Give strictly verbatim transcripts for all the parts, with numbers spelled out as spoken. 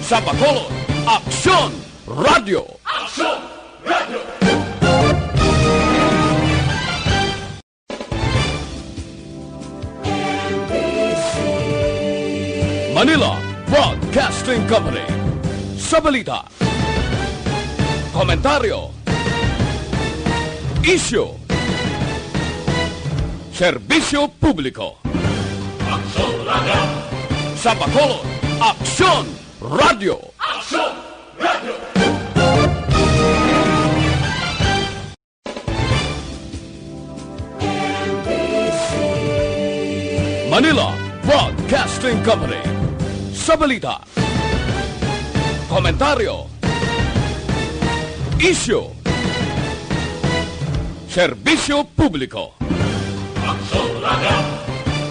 Sa Bacolod, Aksyon Radio! Manila Broadcasting Company. Sa balita, komentaryo, isyu, serbisyo publiko. Aksyon Radio! Sa Bacolod, Aksyon Radio! Aksyon Radio! Manila Broadcasting Company. Sa balita, komentaryo, isyu, serbisyo publiko. Aksyon Radio!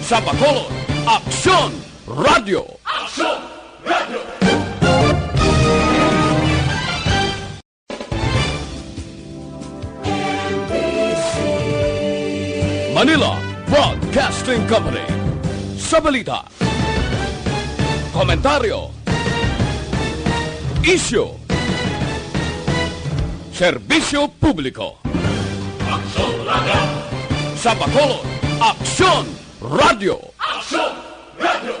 Sa Bacolod, Aksyon Radio! Aksyon Radio! Manila Broadcasting Company. Sa balita, komentaryo, isyu, serbisyo publiko. Aksyon Radio! Sa Bacolod, Aksyon Radio! Aksyon Radio!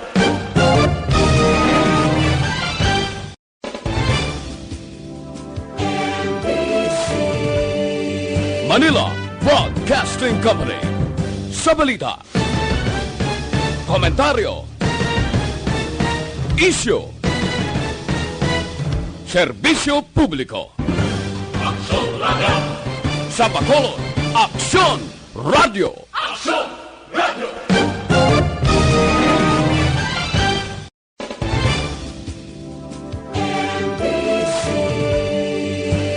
Manila Broadcasting Company. Sa balita, komentaryo, isyu, serbisyo publiko. Aksyon Radio! Sa Bacolod, Aksyon Radio! Aksyon Radio!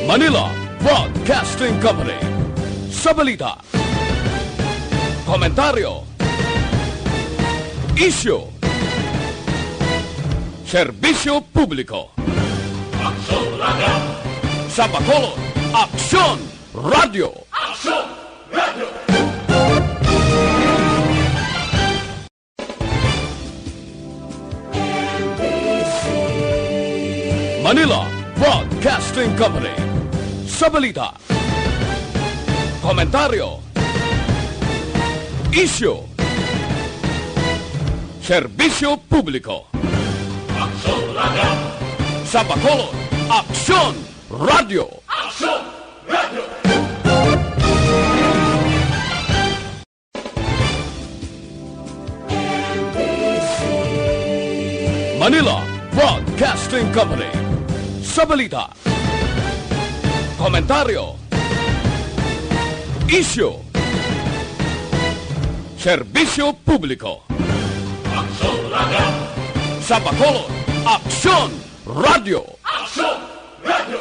Manila Broadcasting Company. Sa balita, komentaryo, isyu, serbisyo publiko. Aksyon Radio! Sa Bacolod, Aksyon Radio! Aksyon Radio! Manila Broadcasting Company. Sa balita, komentaryo, isyu, serbisyo publiko. Aksyon Radio! Sa Bacolod, Aksyon Radio! Aksyon Radio! Manila Broadcasting Company. Sa balita, komentaryo, isyu, serbisyo publiko. Aksyon Radio! Sa Bacolod, Aksyon Radio! Aksyon Radio!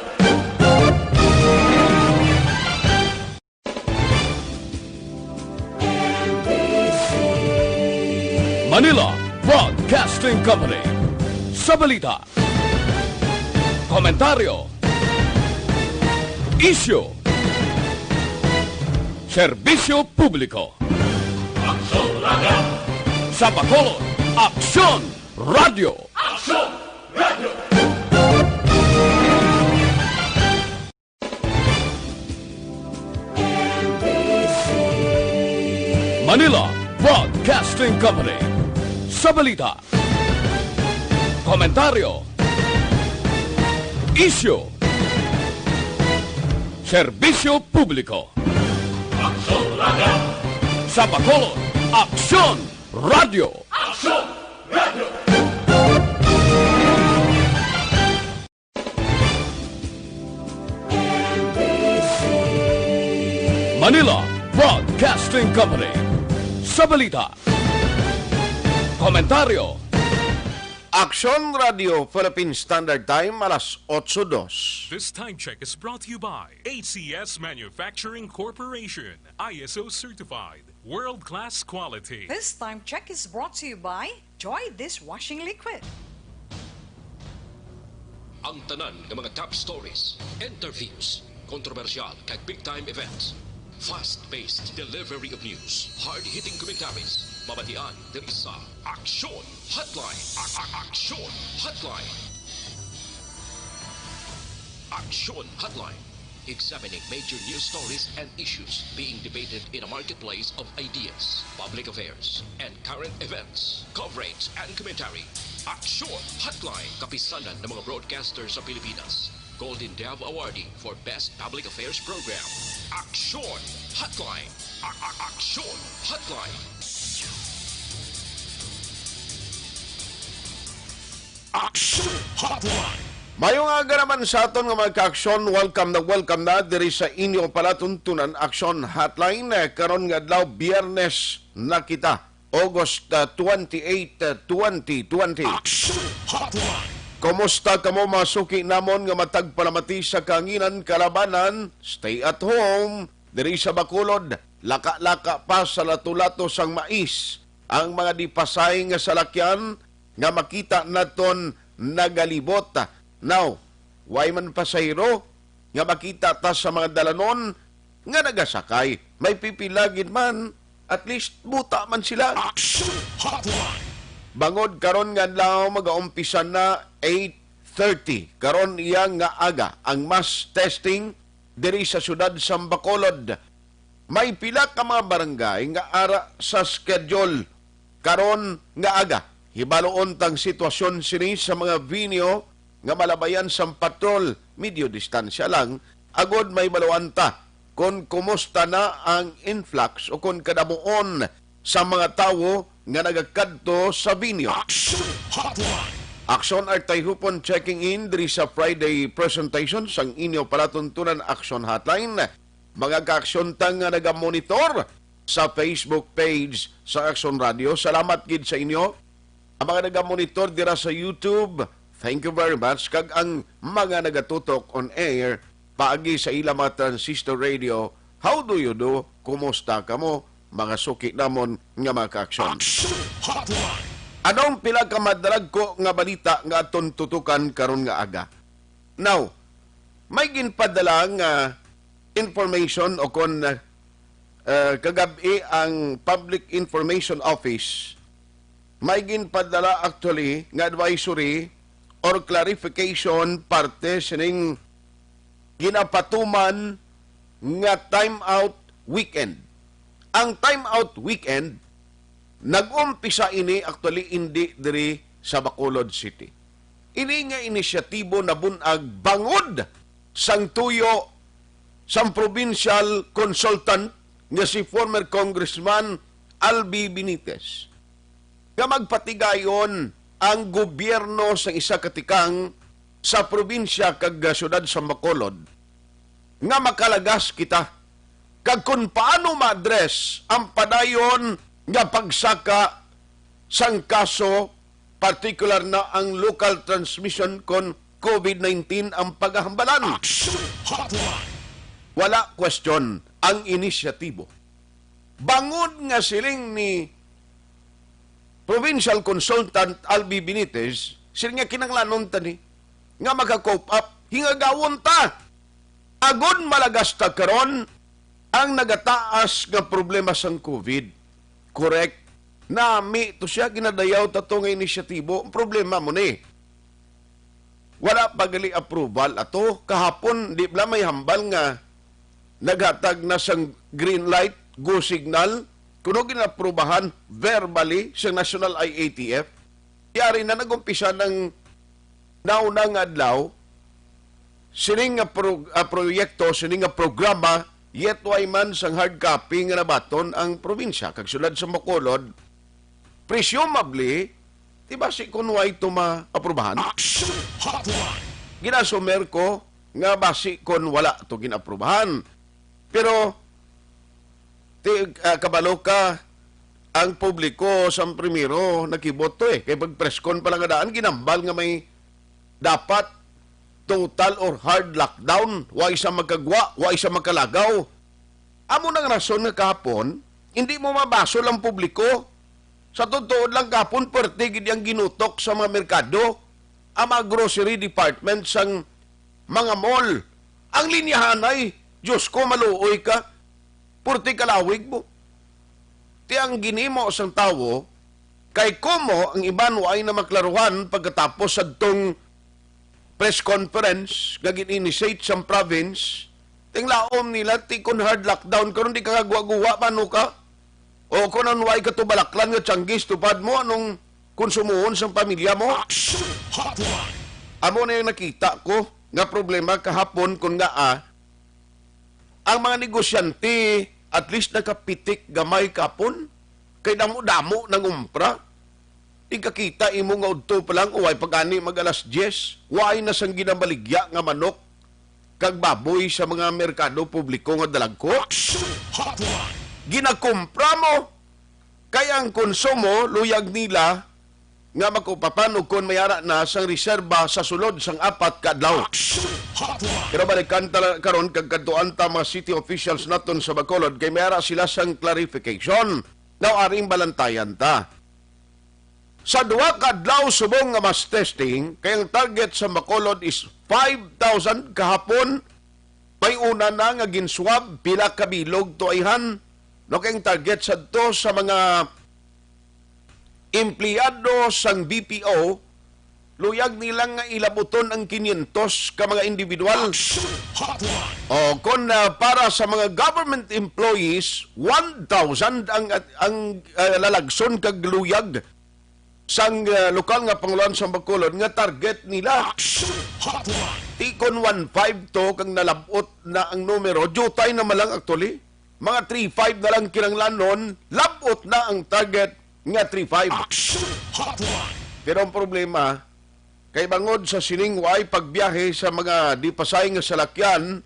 Manila Broadcasting Company. Sa balita, komentaryo, isyu, serbisyo publiko. Aksyon Radio! Sa Bacolod, Aksyon Radio! Aksyon Radio! Manila Broadcasting Company. Sa balita, komentaryo, isyu, serbisyo publiko. Aksyon Radio! Sa Bacolod, Aksyon Radio! Aksyon Radio! Manila Broadcasting Company. Sa balita, komentaryo, Aksyon Radio Philippine Standard Time, alas otso dos. This time check is brought to you by A C S Manufacturing Corporation, I S O certified, world-class quality. This time check is brought to you by Joy Dishwashing Liquid. Ang tanan nga mga top stories, interviews, kontrobersyal kag big-time events, fast-paced delivery of news, hard-hitting commentaries, mabatian diri sa Aksyon Hotline. A-, a-, Aksyon Hotline. Action Hotline. Examining major news stories and issues being debated in a marketplace of ideas, public affairs, and current events. Coverage and commentary. Action Hotline. Kapisanan ng mga broadcaster sa Pilipinas. Golden Dove Awardee for Best Public Affairs Program. Action Hotline. A- a- Action Hotline. Action Hotline. Mayo nga aga naman sa aton nga mga ka-aksyon. Welcome na welcome na diri sa inyo palatuntunan Action Hotline. Eh, karon nga adlaw, Biyernes na kita, August, ah, twenty-eight, ah, twenty twenty. Action Hotline. Kumusta kamo, mga suki namon nga matag palamati sa kahanginan, kalabanan? Stay at home. Diri sa Bacolod, laka-laka pa sa lato-lato sang mais ang mga dipasay nga salakyan nga makita naton nagalibot. Now, way man pasahero nga makita ta sa mga dalanon nga nagasakay. May pipila gid man, at least buta man sila. Action Hotline. Bangod karon nga adlaw, magaumpisa na eight thirty karon iya nga aga ang mass testing diri sa siyudad sa Bacolod. May pila ka mga barangay nga ara sa schedule karon nga aga. Hibaluon tang sitwasyon sini sa mga venue nga malabayan sang patrol. Medyo distansya lang, agod mahibaluan ta kon kumusta na ang influx o kon kadamuon sa mga tawo nga nagakadto sa venue. Action Hotline. Action Artay Hupon checking in diri sa Friday presentation sang inyo palatuntunan Action Hotline. Mga kaaksyon ta nga nagamonitor sa Facebook page sa Action Radio, salamat gid sa inyo. Ang mga nagamonitor dira sa YouTube, thank you very much. Kag ang mga nagatutok on air paagi sa ila mga transistor radio, how do you do? Kumusta kamo, mga suki namon nga mga kaaksyon? Action Hotline. Anong pila ka madaragko nga balita nga aton tutukan karon nga aga? Now, may ginpadala nga information o kon, uh, kagab-i ang Public Information Office, may ginpadala actually nga advisory or clarification parte sining ginapatuman nga time out weekend. Ang time out weekend, nag-umpisa ini actually indi diri sa Bacolod City. Ini nga inisyatibo nabun-ag bangod sang tuyo sang provincial consultant nga si former Congressman Albi Benitez nga magpatigayon ang gobyerno sa isa ka tikang sa probinsya kag, ah, siyudad sa Bacolod nga makalagas kita kag kon paano ma-address ang padayon nga pagsaka sang kaso, partikular na ang local transmission kon COVID nineteen ang pagahambalan. Action Hotline. Wala question ang inisyatibo. Bangod nga siling ni Provincial Consultant Albi Benitez, siling nga kinahanglanon ta ni nga maka-cope up, hingagawon ta. Agod malagas ta karon ang nagataas nga problema sang COVID. Correct. Nami to siya, ginadayaw ta to nga inisyatibo. Ang problema mo ni, wala pa gali approval ato. Kahapon, di bala may hambal nga naghatag na sang green light, go signal, kuno ginaprubahan verbally sa National I A T F. Yari na nag-umpisa ng nauna nga adlaw, sining nga pro-, ah, proyekto, sining nga programa, yet way man sang hard copy nga nabaton ang probinsya kag siyudad sa Bacolod, presumably, di ba si kun way to maaprubahan? Action Hotline. Ginasumer ko nga basi kon wala to gin-aprubahan. Pero, ti-, ah, kabalo ka, ang publiko sa primero nagkiboto eh. Kay pag press con pa lang nga daan, ginambal nga may dapat total or hard lockdown. Wa isa magkagwa, wa isa makalagaw. Amo nang rason nga kahapon, hindi mo mabasol ang publiko. Sa totoo lang, kahapon, pwerte gid ang ginutok sa mga merkado, ang mga grocery department sang mga mall. Ang linyahanay, Diyos ko, maluoy ka. Purti kalawig mo. Ti ang ginimo sang tawo, kay komo ang iban waay na maklaruhan pagkatapos sadtong press conference nga gin-initiate sang province, tinglaom nila ti kon hard lockdown karon di ka kagwa-guwa, mano ka? O kung ano, way ka to balaklan nga tiyanggi, tupad mo, anong konsumohon sang pamilya mo? Action Hotline. Amo na yung nakita ko nga problema kahapon, kung nga, ah, ang mga negosyante, at least nakapitik gamay kapon, kay damo-damo nang umpra. Di ka kita imo nga udto pa lang, uway pagani mag alas diyes, way na sang ginabaligya nga manok kag baboy sa mga merkado publiko nga dalagko. Action Hotline. Ginakumpra mo, kay ang konsumo, luyag nila nga makupapan ug kon may ara na sang reserba sa sulod sang apat ka adlaw. Action Hotline. Pero balikan ta lang karon kag kadtuan ta mga city officials naton sa Bacolod kay may ara sila sang clarification. Now, aring balantayan ta. Sa duha ka adlaw subong nga mass testing, kay ang target sa Bacolod is five thousand kahapon, may una na nga gin-swab, pila ka bilog to ayhan, no, kay ang target sadto sa mga empleyado sang B P O, luyag nila nga ilabuton ang quinientos ka mga individual. Action Hotline. O, kon, ah, para sa mga government employees, one thousand ang, ang, ah, lalagson kag luyag sang, ah, lokal nga pangulohan sa Bacolod nga target nila. Action Hotline. Ti kon one five to kag nalab-ot na ang numero, jutay na man lang actually. Mga three five na lang kinahanglanon, lab-ot na ang target nga three five. Action Hotline. Pero ang problema, kay bangod sa sining way pagbiyahe sa mga di pasay nga salakyan,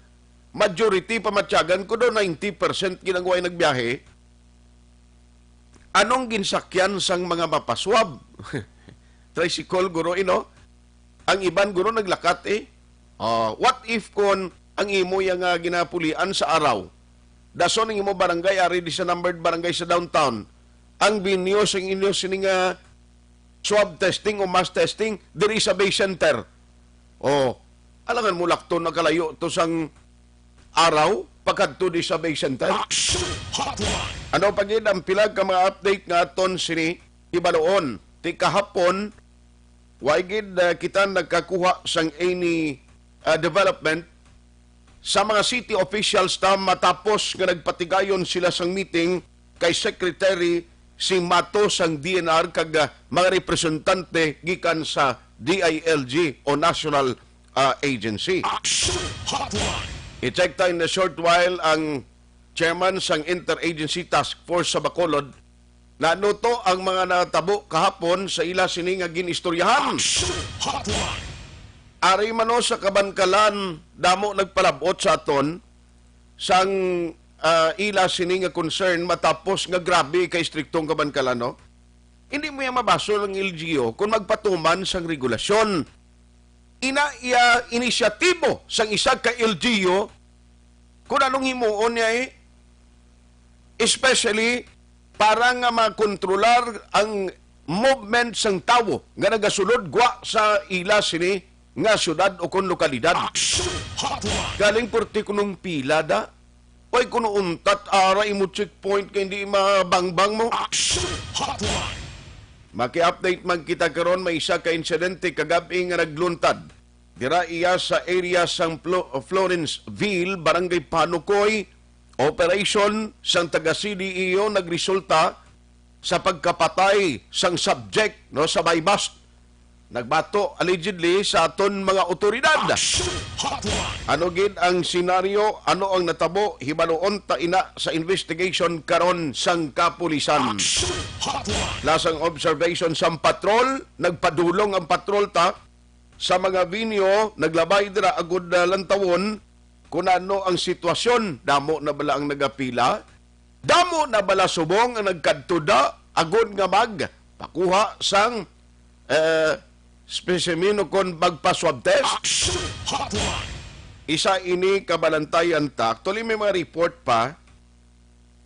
majority pamatyagan ko do ninety percent gid ang way nagbiyahe. Anong ginsakyan sang mga mapaswab? Tricycle, guro, ino? Ang iban, guro, naglakat, eh. Ah, what if kon ang imo yang, ah, ginapulian sa araw? Dason ang imo barangay, ari di sa numbered barangay sa downtown. Ang venue sang inyo sini nga swab testing o mass testing, diri sa Bay Center. O, alangan mo lakton na kalayo to sang araw, pagkadto di sa Bay Center. Action Hotline. Ano pa gid ang pila ka mga update nga aton sini hibaluon? Ti kahapon, way gid, ah, kita nagkakuha sang any, ah, development sa mga city officials ta matapos nga nagpatigayon sila sang meeting kay Secretary si Mato sang D N R kag, ah, mga representante gikan sa D I L G o National, ah, Agency. Action Hotline. I-check ta in a short while ang chairman sang Interagency Task Force sa Bacolod. Nanuto ang mga natabo kahapon sa ila sini nga gin-istoryahan. Action Hotline. Ari man, no, sa Kabankalan, damo nagpalabot sa aton sang, ah, ila sini nga concern matapos nga grabe ka istriktong Kabankalan, no? Hindi mo yan mabasol ang L G U kung magpatuman sang regulasyon. Ina iya inisyatibo sang isa ka L G U kung anong himuon niya, eh, especially para nga makontrolar ang movement sang tawo nga nagasulod gwa sa ila sini nga syudad o kon lokalidad. Action Hotline. Galing porti kunong pila da. Oy, kuno untat ara imo checkpoint kay hindi mabangbang mo. Action Hotline. Maki-update man kita karon, may isa ka insidente kagab-i nga nagluntad dira iya sa area sang Flo-, Florenceville, Barangay Panukoy. Operation sang taga C D E O nagresulta sa pagkapatay sang subject, no, sa buy-bust. Nagbato, allegedly, sa aton mga otoridad. Action Hotline. Ano gid ang senaryo? Ano ang natabo? Hibaluon ta ina sa investigation karon sang kapulisan. Action Hotline. Lasang observation sang patrol, nagpadulong ang patrol ta sa mga venue, naglabay dira agud na lantawon kung ano ang sitwasyon. Damo na bala ang nagapila? Damo na bala subong ang nagkadto da agud nga magpakuha sang, eh, specimen o kon magpa-swab test? Action Hotline. Isa ini kabalantayan ta. Actually, may mga report pa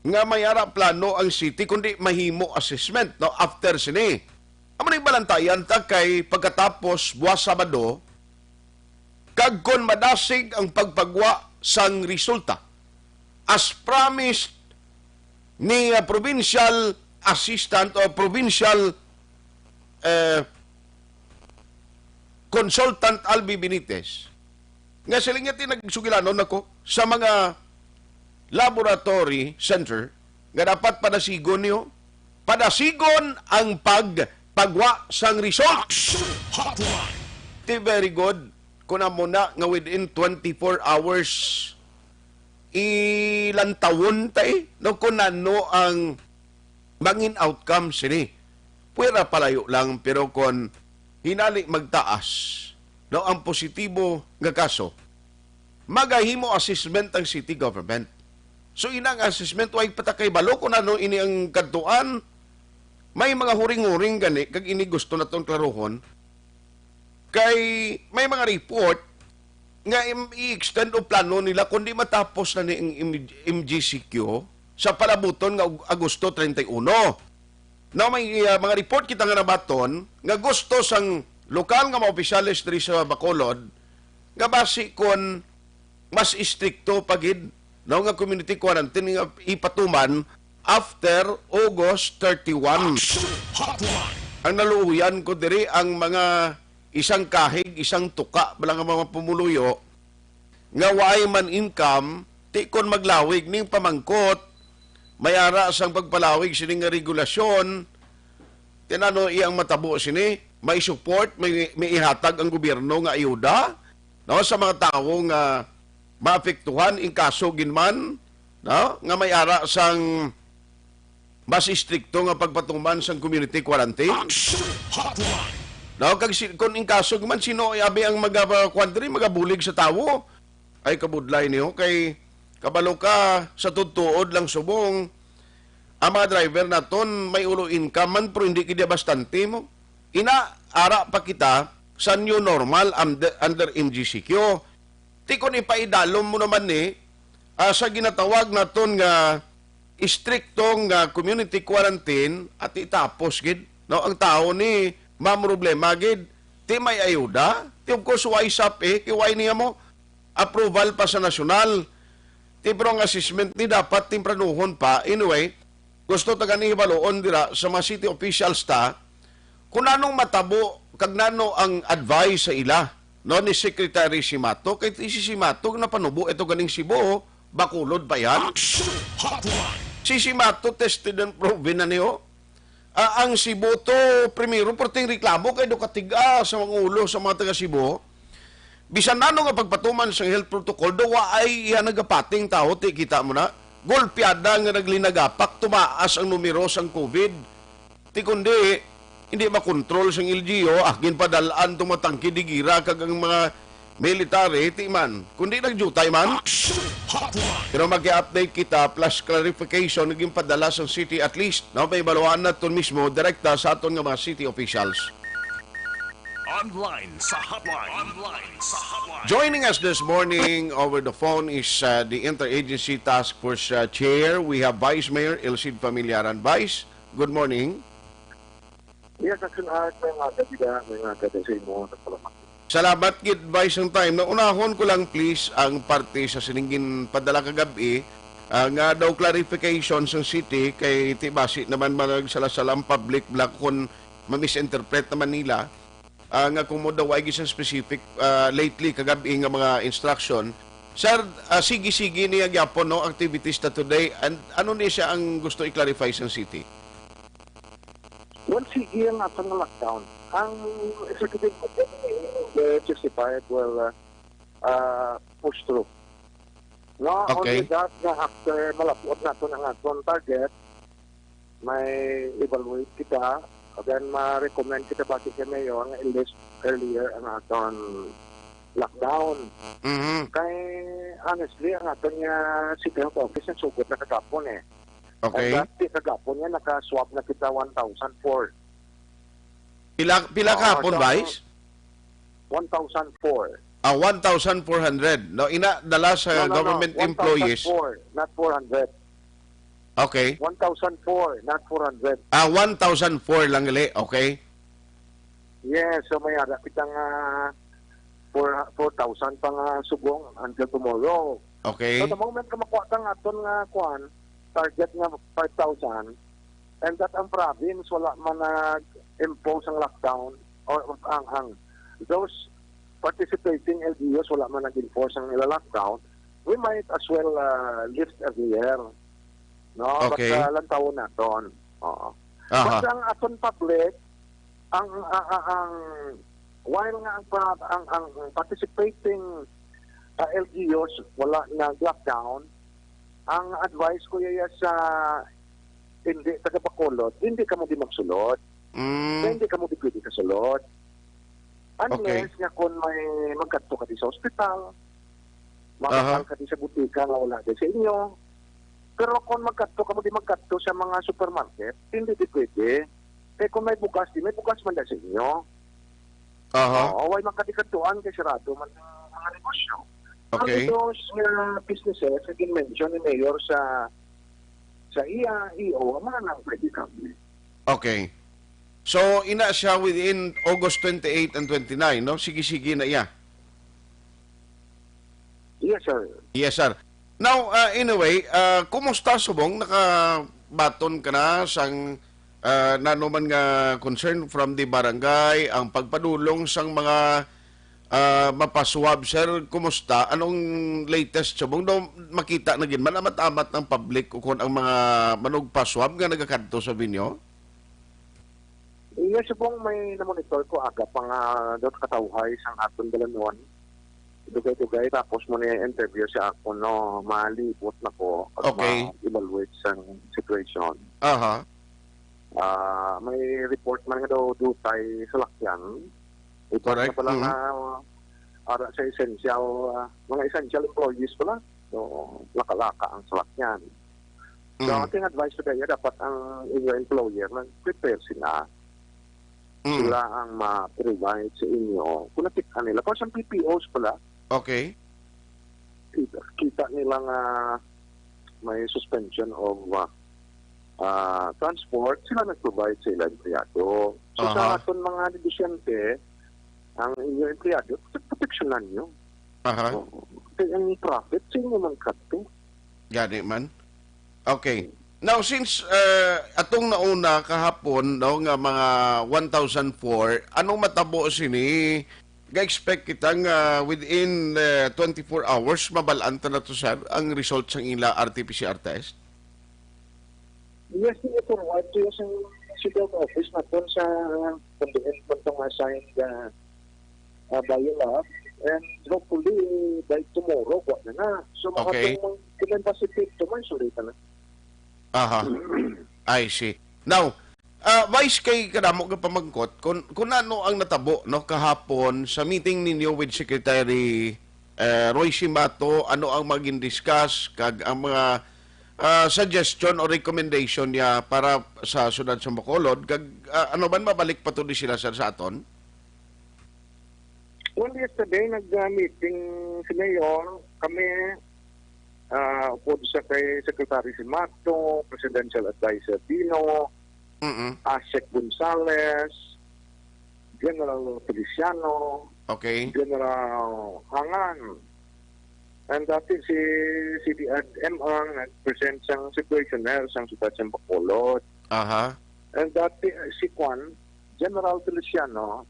nga may ara plano ang city kundi mahimo assessment, no, after sini. Amo ning balantayan ta kay pagkatapos buwas Sabado, kag kon madasig ang pagpagwa sang resulta, as promised ni, uh, provincial assistant o provincial, uh, Consultant Albi Benitez, nga siling niya, "Ti nagsugilanon ako sa mga laboratory center nga dapat padasigon niyo, padasigon ang pagpagwa sang result." Action Hotline. Ti very good. Kung amo na nga within twenty-four hours, ilantawon tay, no, kung ano ang mangin outcome sini. Pwera palayo lang, pero kon hinali magtaas, no, ang positibo nga kaso, magahimo assessment ang city government. So, inang assessment, way pa ta kay balo kung ano ini ang kadtuan. May mga huring-huring gani, kag ini gusto naton klarohon. Kay may mga report nga im-, i-extend o plano nila kundi matapos na ni ang M-, M G C Q sa palabuton nga Ag-, Agosto treinta y uno. Now, may, uh, mga report kita nga nabaton nga gusto sang lokal nga mga opisyales diri sa Bacolod nga basi kon mas istrikto pa gid, no, nga community quarantine nga ipatuman after August thirty-one. Action Hotline. Ang naluoyan ko diri ang mga isang kahig, isang tuka bala nga mga pumuluyo nga waay man income, ti kon maglawig ning pamangkot, may ara sang pagpalawig sini nga regulasyon, tinano iyang matabo sini, may support, may, may ihatag ang gobyerno nga ayuda, no, sa mga tawo nga maapektuhan in kaso gid man, no, nga may ara sang mas istrikto nga pagpatuman sang community quarantine. Action Hotline. No, kag si, kung in kaso man, sino abi ang maga-, kuwan diri, magabulig sa tawo? Ay, kabudlay niyo, kay kabalo ka, sa tuod-tuod lang subong, ang mga driver naton may ulo income man, pero hindi gid bastante mo. Ina, ara pa kita sa new normal under, under M G C Q. Ti kon ipaidalom mo naman ni, ah, sa ginatawag naton nga istrikto nga community quarantine, at itapos gid, no, ang tawo ni mamroblema gid, ti may ayuda, ti of course, way sap, eh, kay way niya mo approval pa sa nasyonal. Ti, pero ang assessment ni dapat tempranuhon pa. Anyway, gusto ta gani hibaluon dira sa mga city officials ta kung anong matabo kag nano ang advice sa ila, no, ni Secretary Simato. Kay si Simato napanubo ito ganing Cebu, Bacolod pa yan. Action Hotline. Si Simato tested and proven na niyo. Ah, ang Cebu to, primero, perting reklamo kay do katiga sa mga ulo sa mga taga Cebu. Bisan nano nga pagpatuman sa health protocol, do waay iya nagapating tawo, ti kita mo na. Golpeada nga naglinagapak, tumaas ang numero sang COVID. Ti kundi, hindi makontrol sang L G U, ah, ginpadal-an tong mga tangke digira kag ang mga military, ti man, kundi nagdiutay man. Action Hotline. Pero mag-update kita, plus clarification nga ginpadala sang city, at least, no, may baluan naton mismo direkta sa aton nga mga city officials. Online sa hotline. Online sa hotline. Joining us this morning over the phone is, uh, the Interagency Task Force, uh, Chair. We have Vice Mayor Elcid Familiaran. Vice, good morning. Yes, Action Art, may nga ka, di ba? May nga ka sa imo, nagpalamat. Salamat gid, Vice, ang time. Naunahon ko lang, please, ang parte sa sining ginpadala kagab-i, ah, nga daw clarification sang city kay ti basi naman managsala-sala ang public bala kung ma-misinterpret naman nila, ah, nga kung mo daw ay gisang specific, ah, lately kagab-i nga mga instruction. Sir, ah, sige-sige niya gyapon, no, activities ta today. And ano ni siya ang gusto i-clarify sang city? Well, sige ang aton nga lockdown. Ang executive, the justified will, uh, uh, push through. No, okay. Only that nga after malapod naton ang aton target, may evaluate kita, then ma-recommend kita bago kay Mayor nga i-lift earlier ang aton lockdown. Mhm. Kay, honestly, ang aton nga City Health Office ang sugot na kagapon eh. Okay. Ang dati kagapon niya, naka-swab na kita one thousand four. Pila, pila Oo, kahapon, so, Vice? One thousand four. Ah, one thousand four hundred. No, ina, dala sa No, no, no. government employees. One thousand four, not four hundred. Okay. One thousand four, not four hundred. Ah, one thousand four lang gali. Okay. Yes, so may ara kita nga four, four thousand pa nga subong until tomorrow. Okay. So, the moment nga makuha ta nga aton nga, kuan, target nga five thousand, and that ang province wala man nag-impose ang lockdown or ang, ang those participating L G Us wala man nag-enforce ang ila lockdown, we might as well, ah, lift earlier. No? But, Okay. ah, lantawon naton. Oo. Aha. But ang aton public, ang, ah, ah, ang, while nga ang pa-, ang, ang participating, ah, L G Us wala nag-lockdown, ang advice ko iya sa hindi taga Bacolod, hindi kamo di magsulod. Mm. Kaya hindi kamo di pwede kasulod. Okay. Unless nga kung may magkadto ka di sa ospital, Aha. makasal ka di sa butika nga wala di sa inyo. Pero kung magkadto kamo di magkadto sa mga supermarket, hindi di pwede. Kaya kung may bugas di, may bugas man di sa inyo. Aha. Oo, way makadikadtuan kay sarado man ang mga negosyo. Okay. Ang those nga businesses, nga gin-mention ni Mayor sa, sa iya E O, mga nang pwede kami. Okay. So, ina siya within August twenty-eight and twenty-nine, no? Sige-sige na iya. Yes, sir. Yes, sir. Now, uh, anyway, uh, kumusta subong nakabaton ka na sang, uh, nanuman nga concern from the barangay, ang pagpadulong sang mga, uh, mapaswab, sir? Kumusta? Anong latest subong? Do makita na gid man amat-amat ang public o kung ang mga manugpaswab nga nagakadto sa Binyo? Iya, subong may namonitor ko aga pa nga daw katawhay sang aton dalanon. Dugay-dugay, tapos mo niya interview siya ako, no, malibot na ko pag Okay. ma-evaluate sang situation. Aha. Ah, may report man nga daw dutay sa lakyan. Report Correct. na pala Mm. nga ara sa essential, ah, mga essential employees pala. So, laka-laka ang salakyan. So, Mm. ang ating advice sa kanya, dapat ang inyo employer, nag-prepare sila. Mm. Sila ang ma-provide sa inyo. Kung nakita nila, for some P P Os pala, Okay. kita, kita nila nga may suspension of, ah, ah, transport, sila nag-provide sa ilang empleyado. So, sa Aha. aton mga negosyante, ang inyo empleyado, proteksyonan nyo. Aha. Oo. Kaya ang profit sa inyo man kadto. Gani man. Okay. Now, since, uh, atong nauna kahapon, no, nga mga one thousand four, anong matabo sini? Ga-expect kita nga within, uh, twenty-four hours, mabalaan ta na to, sir, ang result sang ila R T P C R test? Yes, i-forward to sa City Health Office naton sa kung diin man tong assigned, ah, ah, biolab. And hopefully, by tomorrow, kuha na na. So, mga Okay. kung, kung may positive to, may sulita na. Aha. I see. Now, ah, Vice, kay kadamo nga pamangkot, kung, kung ano ang natabo, no, kahapon sa meeting ninyo with Secretary, eh, Roy Simato, ano ang maging discuss, kag ang mga, ah, suggestion o recommendation niya para sa siyudad sa Bacolod, kag, ah, ano man, mabalik pa to di sila, sir, sa aton? Well, yesterday, nag-meeting si Mayor, kami, ah, upod sa kay Secretary Simato, Presidential Advisor Dino, Mm-mm. Asek Gonzales, General Feliciano, Okay. General Hangan. And dati si, si Diad M Ang nag-present sang situationer sang Siyudad sang Bacolod. Aha. And dati, eh, si Kwan, General Feliciano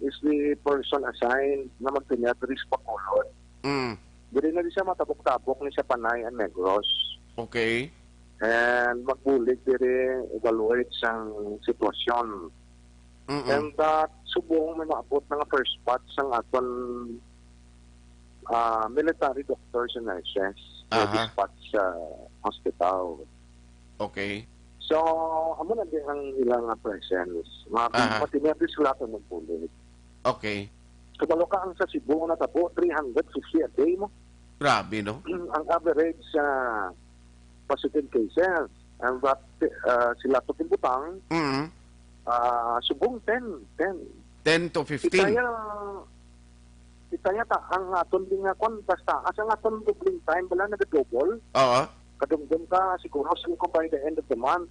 is the person assigned na magtinyad diri sa Bacolod. Mm. Diri na di siya matabok-tabok ni sa Panay and Negros. Okay. And magbulig diri, evaluate sang sitwasyon. Mm-mm. And that subong may maabot na nga first batch sang aton, ah, military doctors and nurses nga Aha. dispatch sa hospital. Okay. So, amo na din ang ilang presence. Mati-, Aha. Matinerdi sila kung magbulig. Okay. Kabalo ka ang sa Cebu nga natabo, three hundred fifty a day mo. Grabe, no? Ang average sa positive cases, ang rat-, ah, sila to kibutang, Mm. ah, subong ten, ten. Ten to fifteen. Itaya, itaya ta, ang aton din nga kwan, basta, as ang aton doubling time, wala nag-double. Oo. Kadumdum ka, siguro, singko by the end of the month.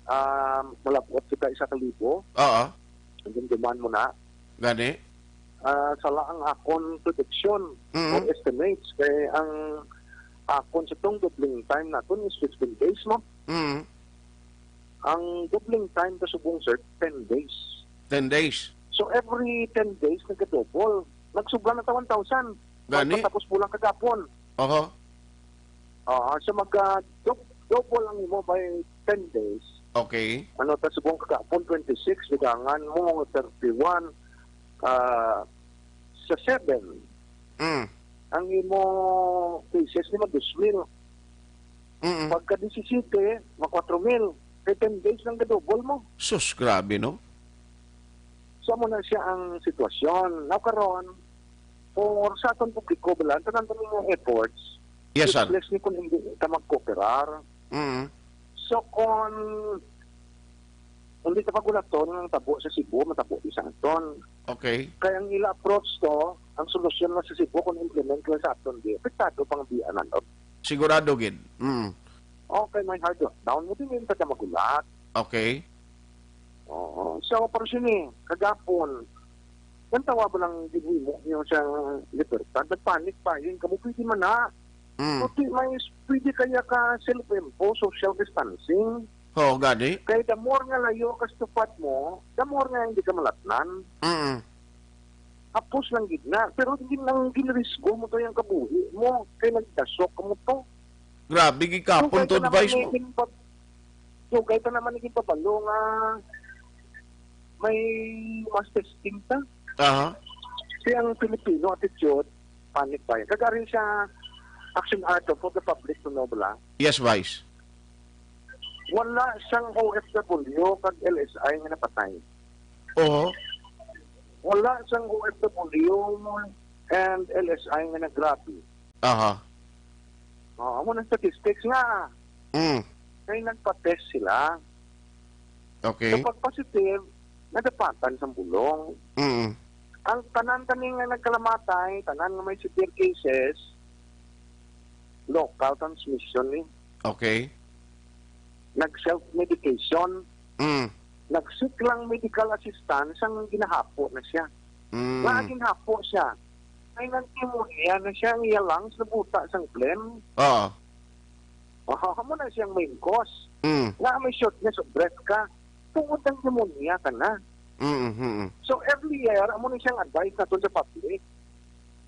Um, malabot kita isa ka libo. Oo. Kadumduman mo na. Gani? Ah, sala ang akon prediction Mm. or estimates. Kay ang akon sa tong doubling time naton is fifteen days, no? Mm. Ang doubling time ka subong, sir, ten days. Ten days. So, every ten days, nagka-double. Nagsubra na ta one thousand. Gani? Tapos bulan kagapon. Oho. Ah, so mag, ah, dub-, double ang imo by ten days. Okay. Ano, ta subong kagapon, twenty-six, dugangan mo, thirty-one, ah, sa seven. Mm. Ang imo cases ni mag-dos mil. Mm-mm. Pagka disisiyete, ma-kwatro mil. Kay ten days lang ga-double mo. Sus, grabe, no? So, amo na siya ang sitwasyon. Now, karon, for sa aton publiko, bala, ang tanan-tanan nga efforts, Yes, sir. useless ni kung hindi ta magkooperar. Mm. So, kung hindi ta pagulaton ang tabo sa Cebu, matabo di sa aton. Okay. Kaya ang ila approach to, ang solusyon na sa Cebu kung implement lang sa aton, di, apektado pang biya na, no? Sigurado gid. Mm. Okay, may hard lockdown. Hindi rin ka magulat. Okay. Oo. So, pero sini, kagapon, ang tawa ba lang ginhimo niyo sa libertad? Nagpanik pa yun. Kamu pwede man na. Mm. Pwede, may, pwede kaya ka self-imposed social distancing? Oo, gani. Kay the more nga layo ka sa tupad mo, the more nga hindi ka malatnan. Mm. Hapos lang gid na. Pero hindi lang ginrisgo mo to yung kabuhi mo. Kay nagdasok mo to. Grabe, gikapon Dugay to pa naman advice ni mo. Ginpab-, dugay pa naman ni ginpabalo nga may mass testing ta. Aha. Kaya ang Filipino attitude, panic buying. Kagari sa action item for the public to know, bala. Yes, Vice. Wala sang O F W kag L S I nga napatay. Oo. Wala sang O F W and L S I nga nagrabe. Aha. Oh, amo na statistics nga. Mm. Kay nagpa-test sila. Okay. So, pag positive, nadapatan sang bulong. Mm. Ang tanan kani nga nagkalamatay, tanan nga may severe cases, local transmission ni. Okay. Nag-self-medication. Mm. Nag-seek lang medical assistance ang ginahapo na siya. Mm. Nga ginhapo siya. Ay, nag-pneumonia na siya, ang iya lungs nabuta sang phlegm. Oo. Oh, amo na siyang main cause. Mm. Nga may shortness of breath ka. Tungod ang pneumonia ka na. Mm, mm, mm. So, earlier, amo na siyang advice naton sa public.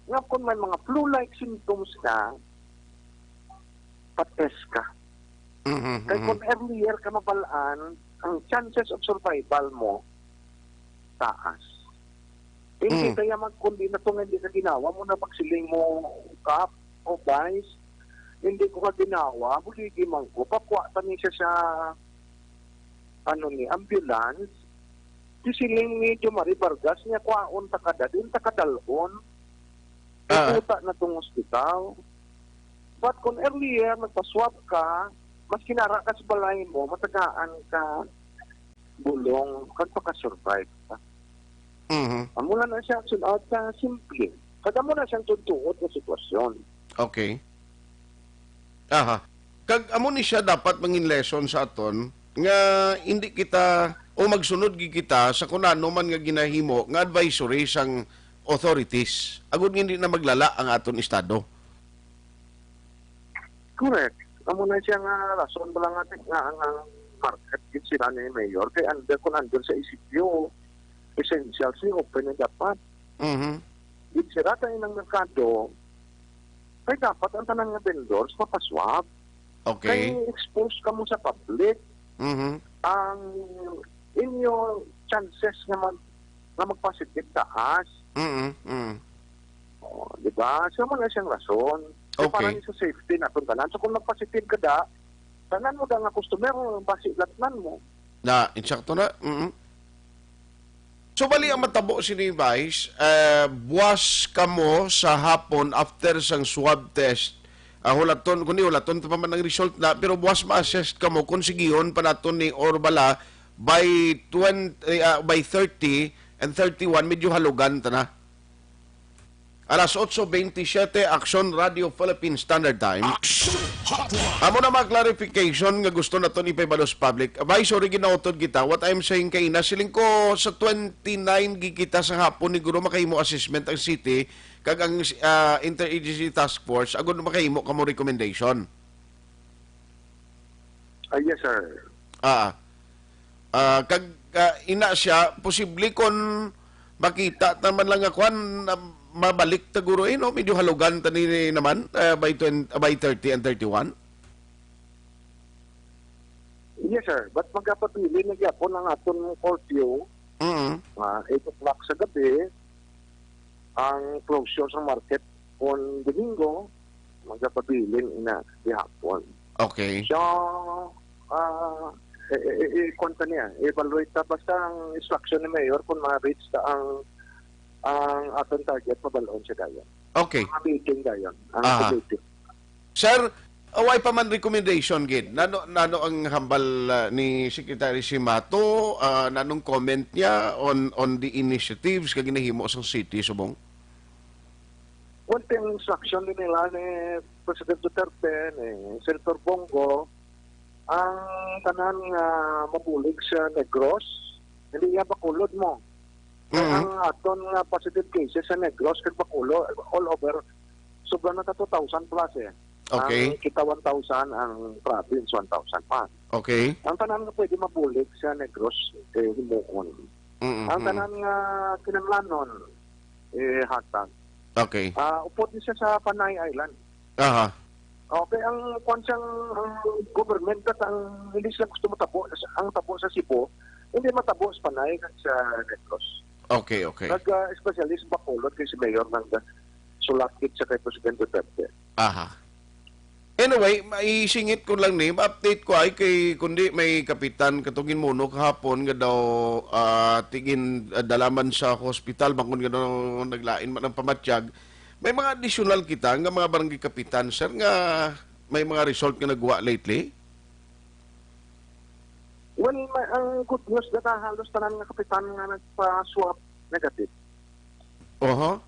Nga kung may mga flu-like symptoms ka, pa-test ka. Mm, mm, Kay mm. Kung earlier ka mabalaan, ang chances of survival mo, taas. Hindi Mm. kaya mag-, kung di na to nga hindi ka ginawa, mo na magsiling mo kap o vice, hindi ko ka ginawa, buligi man ko, pakwa ta ni siya sa, ano ni, ambulance. Gisiling ni Jomari Vargas niya, kwaon ta kada, din ta kadalhon. Ah. Iputa na tong ospital. But kung earlier, nagpa-swab ka, mas kinara ka sa balay mo, matagaan ka bulong, kag makasurvive ka. Mhm. Amo na na siya, sun-, ah, sa simple. Kag amo na siyang tuntuot nga sitwasyon. Okay. Aha. Kag amo ni siya dapat mangin lesson sa aton nga hindi kita o magsunod gid kita sa kun ano man nga ginahimo nga advisory sang authorities, agud nga hindi na maglala ang aton estado. Correct. Amo na siya nga rason bala nga, nga ang, ang market gid sila ni Mayor kay under, kun under sa E C Q, essentials ni open na dapat. Mhm. Gid sira tayo ng merkado, kay dapat ang tanan nga vendors mapaswab. Okay. Kay expose ka mo sa public. Mhm. Ang inyo chances nga mag-, nga magpositive taas. Mm, mm. Oh, di ba? So, mo na siyang rason. Kay Okay. Para ni sa safety naton tanan. So, kung magpositive ka da, tanan mo da nga customer, basi latnan mo. Na, insakto na. Mm. So, bali ang matabo sini, Vice, eh, buwas kamo sa hapon after sang swab test. Ah, hulaton, kundi hulaton pa man ang result na, pero buwas ma-assess kamo kung sigihon pa naton ni or bala by twenty, ah, by thirty and thirty-one, medyo halugan ta na. Alas otso bentisiete, Aksyon Radio Philippine Standard Time. Aksyon Hotline. Amo na mga clarification nga gusto naton ipahibalo sa public. Vice, sorry, ginautod kita. What I'm saying kay na, siling ko sa twenty-nine gid kita sa hapon, ni guro makahimo assessment ang city, kag ang, ah, Interagency Task Force, agud makahimo kamo recommendation. Ah, yes, sir. Ah, ah, kag, ah, ina siya, posible kon makita ta man lang nga kwan, ah, mabalik ta guro, eh, no? Medyo halugan ta ni naman, ah, by twenty, by thirty and thirty-one. Yes, sir. But magapabilin na gyapon ang aton curfew, Mm. ah, eight o'clock sa gabi, ang closure sa market kon Domingo, magapabilin ina gihapon. Okay. So, ah, eh, eh, eh, eh, kwan ta niya, evaluate ta basta ang instruction ni Mayor kung ma-reach ta ang, ang aton target, mabalon siya dayon. Okay. Ang meeting dayon, ang Aha. committee. Sir, uh, way pa man recommendation gid. Nano, nano ang hambal, uh, ni Secretary Simato? Uh, nanong comment niya on, on the initiatives nga ginahimo sang city subong? One thing, instruction din nila ni President Duterte, ni Senator Bongo, ang tanan nga mabulig sa Negros, hindi iya Bacolod mo. Mm. Ang aton nga positive cases sa Negros kag Bacolod, all over, sobra na ka two thousand plus eh. Okay. Ang kita one thousand, ang province one thousand pa. Okay. Ang tanan nga pwede mabulig sa Negros, eh, himuon. Mm-mm. Ang tanan nga kinahanglanon, eh, hatag. Okay. Ah, upod ni siya sa Panay Island. Aha. Okay, ang kwan siyang, ang government kat ang hindi sila gusto matabo, ang tabo sa Cebu, hindi matabo sa Panay kag sa Negros. Okay, okay. Nag, ah, especially sa Bacolod kay si Mayor nang, ah, sulat gid sa kay Presidente Duterte. Aha. Anyway, maisingit ko lang ni, ma-update ko ay kay kundi may kapitan katong ginmuno kahapon nga daw, ah, tigin, ah, dalaman sa hospital, bangod nga daw naglain man ang pamatyag. May mga additional kita nga mga barangay kapitan, sir, nga may mga result nga nagwa lately? Well, may, ang good news na halos tanan nga kapitan nga nagpa-swab negative. Oho.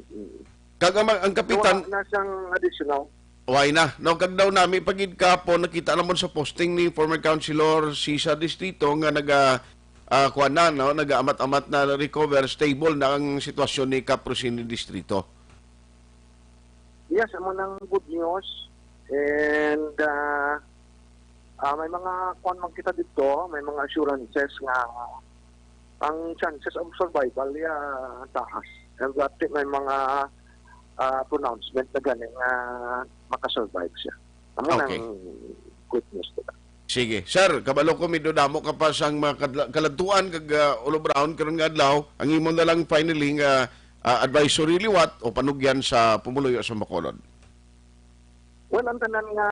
Mm. Kag ang, ang kapitan Wala na siyang additional. Why na? No, kag daw nami pagid kapon, nakita namon sa posting ni former councilor Sisa Distrito nga naga, ah, kuwan na, no, nagaamat-amat na, recover, stable na ang sitwasyon ni Kap Rosini Distrito. Yes, amo nang good news. And, ah, ah, may mga kuwan man kita dito, may mga assurances nga ang chances of survival ya taas. And that may mga, ah, pronouncement na gani nga makasurvive siya. Amo Okay. nang good news nila. Sige. Sir, kabalo ko, medyo damo ka pa sang mga kadla-, kaladtuan kag, ah, all around karon nga adlaw. Ang imo na lang finally nga, ah, advisory liwat o panugyan sa pumuluyo sa Bacolod? Well, ang tanan nga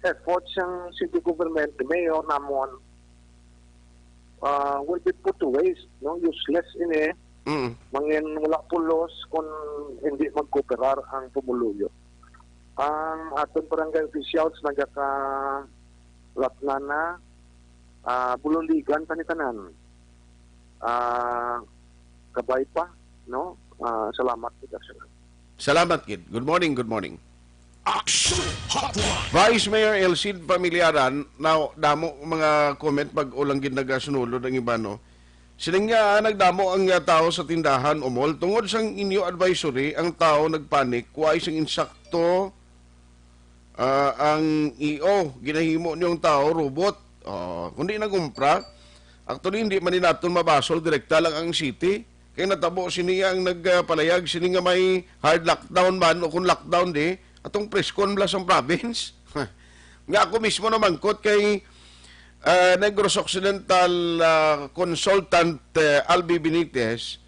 effort sang city government, mayor namon, ah, will be put to waste, no? Useless ini. Mm. Mangin wala pulos kung hindi magkooperar ang pumuluyo. Ang aton barangay officials nagakalatnan na, ah, bululigan pa ni tanan. Ah, kabay pa, no? Ah, salamat kita sa Salamat gid. Good morning, good morning. Action Hotline. Vice Mayor Elcid Familiaran, now, damo mga comment pag ulang gid nagasunulod ang iba, no? Siling niya, ah, nagdamo ang, ah, tao sa tindahan o mall. Tungod sang inyo advisory, ang tao nagpanik, wa sing insakto, ah, ang E O, ginahimo niyong tao robot. Ah, kundi nagumpra, actually, hindi man ni naton mabasol direkta lang ang city. Kay natabo sini ang nagpalayag sini nga may hard lockdown man o kung lockdown di, atong press con bala sang province. Nga ako mismo namangkot kay, ah, Negros Occidental, ah, consultant, eh, Albi Benitez,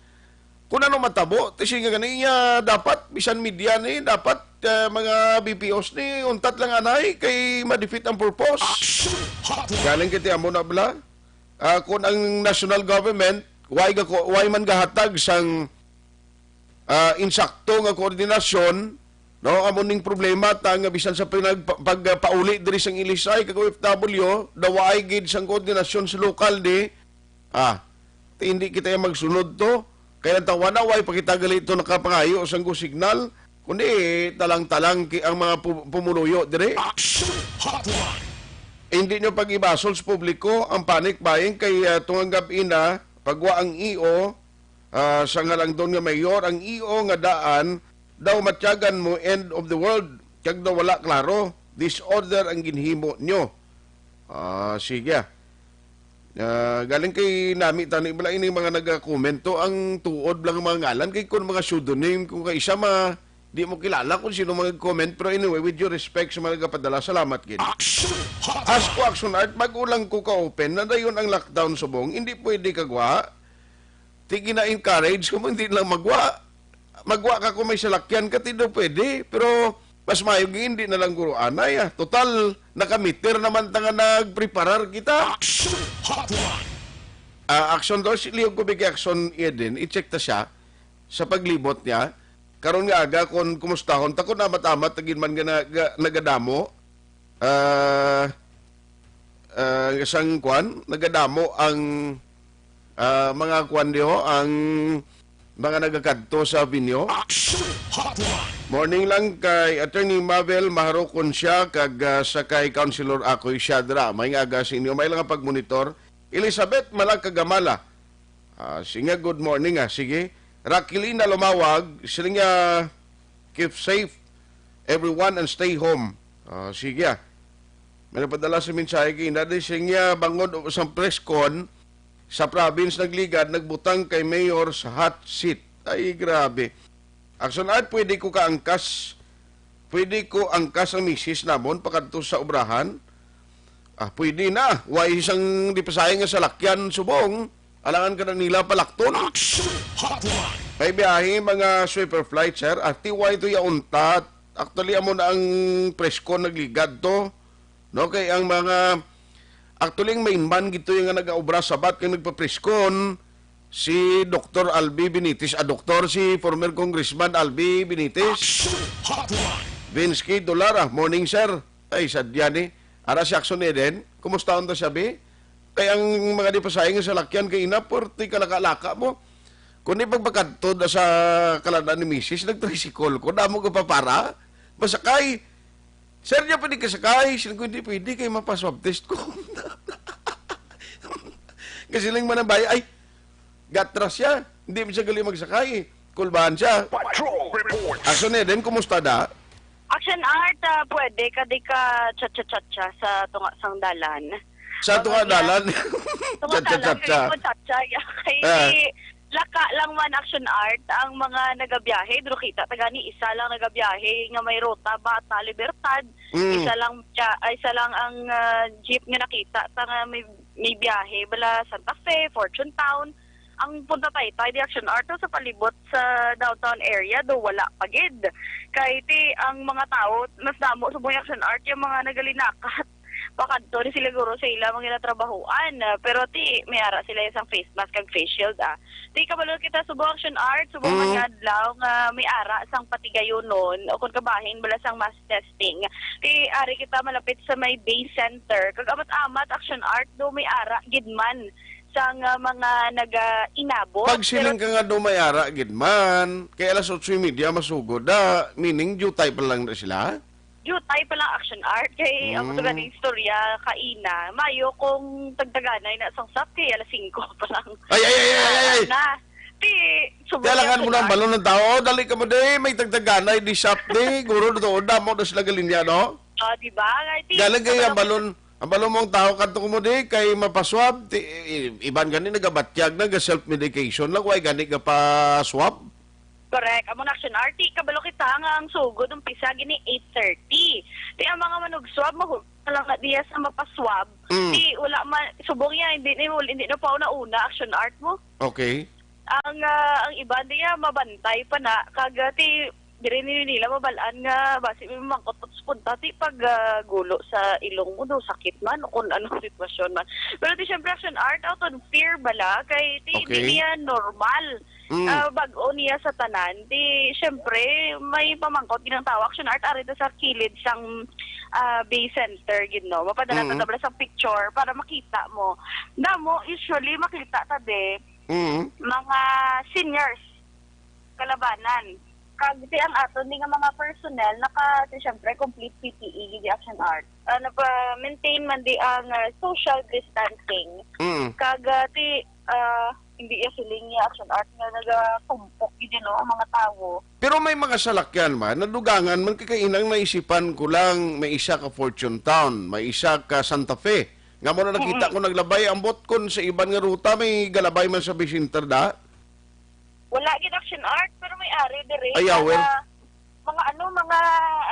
kung ano matabo, ti siya nga gani, iya dapat, bisan media ni, dapat, ah, mga B P Os ni, untat lang anay, kay ma-defeat ang purpose. Action Hotline. Galing kiti amo na bala. Ah, kung ang national government, why ga-, why man gahatag sang, ah, insakto nga koordinasyon, no? Amo ning problema ta nga bisan sa pinag-, pag-, pauli diri sang L S I kag O F W, daw waay gid sang koordinasyon sa lokal di. Ah, ti hindi kita magsunod to. Kay ang tawana, way pa kita gali to nakapangayo sang go signal, kundi talang-talang ki-, ang mga pu-, pumuluyo dire. Action Hotline. Hindi nyo pag-ibasol sa publiko ang panic buying kay, ah, tungang gab-i na, pagwa ang E O, ah, sa ngalangdon nga mayor, ang E O nga daan, daw matyagan mo end of the world, kag daw wala klaro, disorder ang ginhimo nyo. Ah, sige. Ah, galing kay nami tani bala ini mga naga-comment to, ang tuod lang mga ngalan kay kun mga pseudonym, kung kay isa ma di mo kilala kung sino mga comment, pero anyway, with your respect sa mga nagapadala, salamat gid. Action Hotline! Ask ko, Action Art, bago lang ko ka-open na dayon ang lockdown subong, hindi pwede kagwa. Ti gina-encourage ko mo, hindi lang magwa. Magwa ka kung may salakyan ka, ti daw pwede. Pero mas mayo nga hindi na lang guro anay, ah. Total, nakamitir naman ta nga nagpreparar kita. Action Hotline! Ah, Action daw, si Leo Kubi kay Action Eden, i-check ta siya sa paglibot niya. Karon nga aga, kung kumustahon ta, kung amat-amat, ta gid man nga naga-, nagadamo. Ah, ah, isang kwan, nagadamo ang, ah, mga kwan diho, ang mga nagakadto sa Vinyo. Action Hotline! Morning lang kay Attorney Mabel, maharo kon siya, kag, ah, sa kay Councilor Akoy Shadra. May nga aga sa inyo, may lang nga pagmonitor. Elizabeth Malakagamala. Ah, sige, good morning, ah. Sige. Raquelina Lumawag, sila nga, "Keep safe, everyone, and stay home." Ah, sige, ah. May napadala sa mensahe kay Inday, siya nga bangod sang press con sa province nagligad, nagbutang kay mayor sa hot seat. Ay, grabe. Action Art, pwede ko kaangkas, pwede ko angkas ang misis namon pakadto sa obrahan? Ah, pwede na. Way sang dipasahi nga salakyan subong. Alangan ka na nila palakton. Action Hotline! May biyahe, mga sweeper flight, sir. Ah, ti way to yaon ta. Actually, amo na ang press con nagligad to. No, kay ang mga, actually, ang main man gito yung nga nag-aobra sabat kay nagpa-press con si Doktor Albi Benitez, ah, doktor, si former Congressman Albi Benitez. Action Hotline! Vinsky Dolara, morning, sir. Ay, sadya ni. Ara si Action Eden, kumusta unta siya, bi? Kay ang mga di pasayang sa lakyan kay ina, purti kalaka-laka mo. Kung di pagpakadto na sa kalada ni misis, nag-tricycle ko, damo ko papara, masakay. "Sir, di pwede ka sakay." Siling ko, "Hindi pwede, kay mapaswab test ko." Kasi lang manambay, ay, gatras siya. Hindi man siya gali magsakay. Kulbahan siya. Patrol Report. Action Eden, kumusta da? Action Art, ah, pwede ka di ka cha-cha-cha-cha sa tunga sang dalan. Sa tunga dalan? Tunga dalan, cha-cha-cha-cha. Kay ko cha-cha, ya, kay Ah. Laka lang man, Action Art, ang mga nagabiyahe, pero kita ta gani, isa lang nagabiyahe nga may ruta, Bata, Libertad. Mm. Isa lang, cha-, ay, isa lang ang, ah, jeep nga nakita ta nga may, may biyahe, bala Santa Fe, Fortune Town. Ang Punta Taytay, di Action Art, sa palibot sa downtown area, do wala pa gid. Kay ti ang mga tawo, mas damo sa mga Action Art, yung mga nagalinakat. Pakadto ni sila guro sa ila mga ginatrabahuan. Ah, pero ti, may ara sila isang face mask kag face shield, ah. Ti, kabalo kita, subong Action Art, subong Mm. man nga adlaw nga may ara sang patigayonon o kung kabahin bala sang mass testing. Ti, ari kita malapit sa may Bay Center. Kag amat-amat, Action Art, do may ara gid man sang, ah, mga naga-inabot. Pag siling Pero ka nga do may ara gid man, kay alas otso y media masugod da, meaning dutay pa lang na sila? Jutay pa lang, Action Art, kay ang Mm. mga istorya kaina, mayo kung tagdaganay na sang sap kay alas singko pa lang. Ay, ay, ay, ay, ay, ay. Na, ti, Kaya lang mo nang balon ng tao, "Oh, dali ka mo, di, may tagdaganay, di sap, di." Guro, do, damo na sila galinya, no? Ah, di ba? Nga, ti, Galing kayo ang kabalo- balon, ang balon mong tao, kanto ko mo, di, kay mapaswab, ti, i-, iban gani, nagabatyag na, ga self-medication lang, way gani, ga pa-swab. Correct. Amo na, Action Art, ti, kabalo kita nga ang sugod, umpisa, gini, eight thirty. Ti, ang mga manug-swab, mahu-, na lang na diya sa mapaswab. Mm. Ti, wala man, subong niya, hindi, hindi, hindi na pa una-una, Action Art mo. Okay. Ang, ah, ang iban diya, mabantay pa na, kag, ah, ti, diri ni nila mabal-an nga, basi may mamangkot sa punta, ti, pag, ah, gulo sa ilong mo, do, sakit man, o kung anong sitwasyon man. Pero ti, syempre, Action Art, out of fear bala, kay, ti, Okay. hindi niya normal. Mm. Ah, bag-o niya sa tanan. Di, syempre, may pamangkot ginang tao. Action Art, ari ta sa kilid sang, ah, Bay Center, gid, no? Mapadala ta Mm. tabla sa picture para makita mo. Damo, usually, makita ta, de, Mm. mga seniors, kalabanan. Kag, di ang aton, di nga mga personnel, naka, di, syempre, complete P P E, gid, Action Art. Ah, napa-maintain man di ang, ah, social distancing. Mm. Kag, ah, ti, ah, hindi ya feeling niya Action Art nga nagatumpok gid, no, ang mga tawo. Pero may mga salakyan man, nadugangan man kay kainang naisipan ko lang, may isa ka Fortune Town, may isa ka Santa Fe, Nga mo na nakita Mm-mm. ko naglabay, ambot kon sa iban nga ruta, may galabay man sa Vicenter, da? Wala gid, Action Art, pero may ari diri. Ay, awel. Mga, mga ano, mga,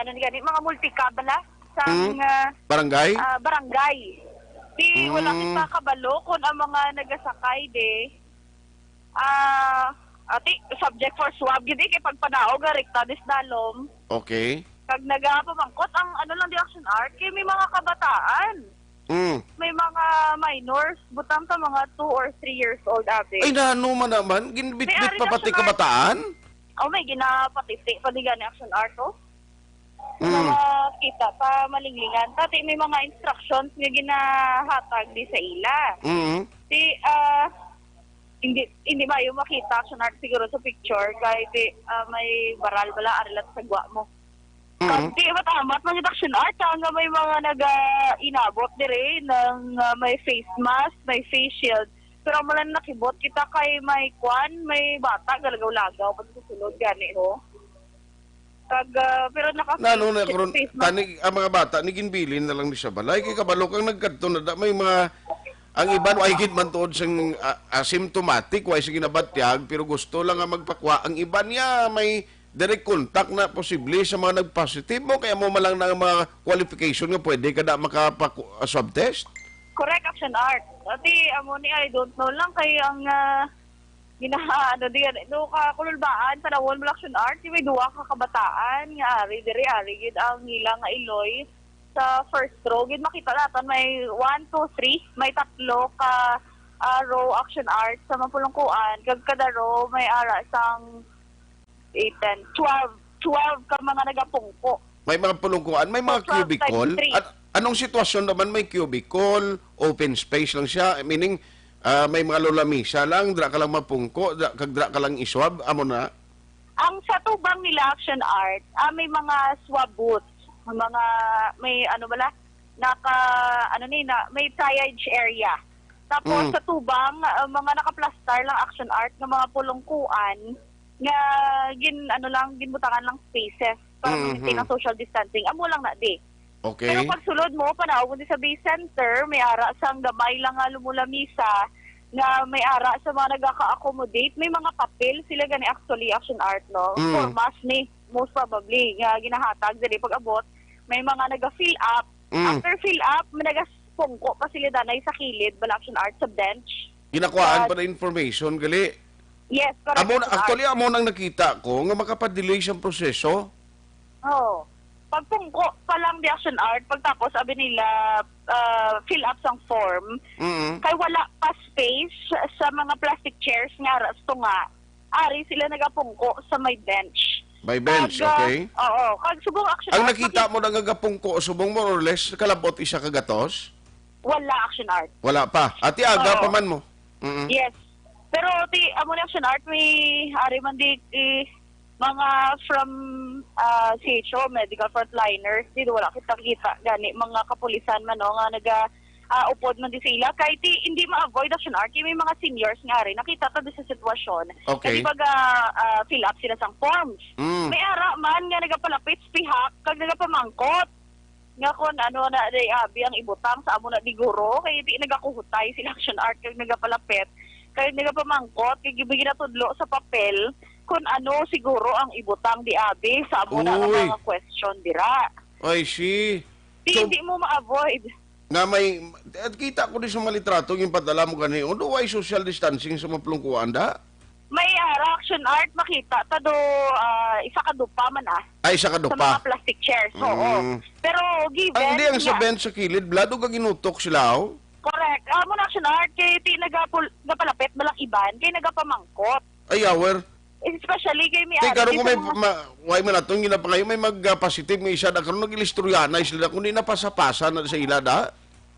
ano ni gani, mga multicab bala sa Mm. mga, Barangay? ah, barangay. Di, wala Mm. kita kabalo kung ang mga nagasakay, di, ah, ati, subject for swab, gid, eh, kay pagpanaog, nga rekta, dis dalom. Okay. Kag nagapamangkot ang, ano lang, di, Action Art, kay may mga kabataan. Mm. May mga minors, butang ka mga two or three years old, abi. Ay, nano man naman? Ginbitbit May ari pa na pati siya, kabataan? Oh, may ginapatiti pa di gani, Action Art, oh. Mm. Mga kita pa, malinglingan. Pati may mga instructions nga ginahatag di sa ila. Mm. Di, ah, hindi, hindi maayo makita, Action Art, siguro sa picture, kay di, ah, may baral bala, ari lang sa gwa mo. Mm. Kag di matamat, mga Action Art, ah, nga may mga naga-inabot diri, nang, ah, may face mask, may face shield. Pero amo lang nakibot kita kay may kwan, may bata, galagaw-lagaw, pati sa sulod, gani, ho. Kag, ah, pero naka Nano na face, karon, face mask. Tani, ang mga bata, ni ginbilin na lang ni sa balay. Kay kabalo kang nagkadto na da, may mga, ang iban, way gid man tuod sang, ah, asymptomatic, way sa ginabatyag, pero gusto lang nga magpakwa. Ang iban niya, may direct contact na posible sa mga nag-positive mo, kaya mo man lang na ang mga qualification nga pwede ka na makapa-, ah, swab test? Correct, Action Art. Ati, amo ni, I don't know lang kay ang, ah, gina-, ano, di, no, kakululbaan, panahon mo, Action Art, may duwa ka kabataan nga ari, diri, ari, gid ang ila nga iloy sa first row. Gid makita naton may one, two, three, may tatlo ka, ah, row, Action Art, sa mapulungkuan, kag kada row may ara sang eight, ten, twelve, twelve ka mga nagapungko. May mga pulungkuan, may mga So, twelve times cubicle. three. An-, anong sitwasyon naman, may cubicle, open space lang siya, meaning, ah, may mga lulamisa lang, dira ka lang mapungko, dira, kag dira ka lang iswab, amo na? Ang sa tubang nila, Action Art, ah, may mga swab booths, may mga, may ano bala, naka, ano ni, na, may triage area. Tapos Mm. sa tubang, ah, mga nakaplastar lang, Action Art, nga mga pulungkuan nga gin-, ano lang, ginbutangan lang spaces para Mm-hmm. ma-maintain ang social distancing. Amo lang na di. Okay. Pero pag sulod mo, panaog mo di sa Bay Center, may ara sang gamay lang nga lumulamisa nga may ara sa mga nagaka-accommodate. May mga papel sila gani, actually, Action Art, no? Mm. Formas ni, most probably, nga ginahatag diri pag-abot. May mga naga-fill up. Mm. After fill up, may nagapungko pa sila danay sa kilid, bala, Action Art, sa bench. Ginakuhaan Sa pa na information, gali? Yes, correct, Amo, Action Art. Actually, amo nang nakita ko nga makapadelay siyang proseso. Oo. Pagpungko pa lang di, Action Art, pagtapos, abi nila, ah, fill up sang form. Mm. Kay wala pa space sa mga plastic chairs nga ara sa tunga. Ari sila nagapungko sa may bench. May bench, Kag, ah, okay. Oo. Kag subong, Action Ang Art, nakita maki- mo na nga gapungko, subong, more or less, kalabot isa ka gatos? Wala, Action Art. Wala pa. Ati aga Oo. pa man mo. Mm-mm. Yes. Pero ti, amo ni, Action Art, may ari man di, eh, mga from, ah, C H O, medical frontliners, di wala kita kita gani, mga kapulisan man, no, nga naga, ah, upod man di sa ila. Kay ti, hindi ma-avoid, Action Art, kay may mga seniors nga ari, nakita ta di sa sitwasyon. Okay. Kasi pag, ah, ah, fill up sila sang forms. Mm. May ara man nga nagapalapit sa pihak, kag nagapamangkot nga kon ano na di abi ang ibutang sa amo na di guro, kay di nagakuhutay sila, Action Art, kag nagapalapit, kay nagapamangkot, kay ginabi ginatudlo sa papel kon ano siguro ang ibutang di abi sa amo na nga Uy. mga question dira. I see. Di, So, di mo ma-avoid. Nga may, at kita ko di sa mga litrato yung padala mo gani, undo, way social distancing sa mga pulungkuan, da? May, ah, Action Art, makita ta do, ah, isa ka dupa man, ah. Ay, isa ka Sa dupa. mga plastic chairs, oo. Mm. Pero given Ang di ang sa nga bench sa kilid, blado ka ginutok sila, oh. Correct. Ah, mo na, Action Art, kay ti nagapul-, nagapalapit ba lang iban, kay nagapamangkot. Ay, yawer. Especially kay may Kay ari, karon di ko sa may mga ma-, way man atong ginapangayo, may mag-, ah, positive nga isa na karon, nag-ilistorya na sila, kundi napasa-pasa na sa ila, da?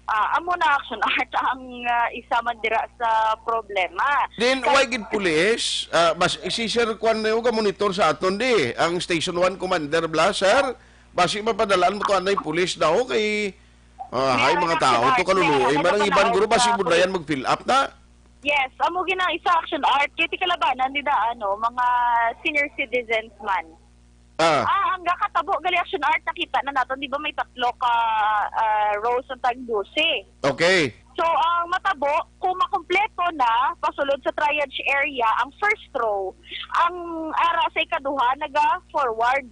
Ah, amo na, Action Art, ang, ah, isa man dira sa problema. Then, Kay why gid pulis? Ah, bas, si Sir Kwan na yung monitor sa aton, di? Ang Station one Commander, bla, sir? Basi mapadalaan mo to, anay pulis daw, kay, ah, May hay, mga arang tao, sila, to kaluluoy. may arang Marang iban, guru, basi panaog sa budayan pulis. Mag-fill up na. Yes, amo gina isa, Action Art. Kay ti kalabanan, di da, ano, mga senior citizens man. Ah. Ah, ang nakatabo gali, Action Art, nakita na naton, di ba, may tatlo ka, ah, rows ang tag dose. Okay. So, ang matabo, kung makumpleto na, pasulod sa triage area, ang first row, ang ara sa ikaduha, naga-forward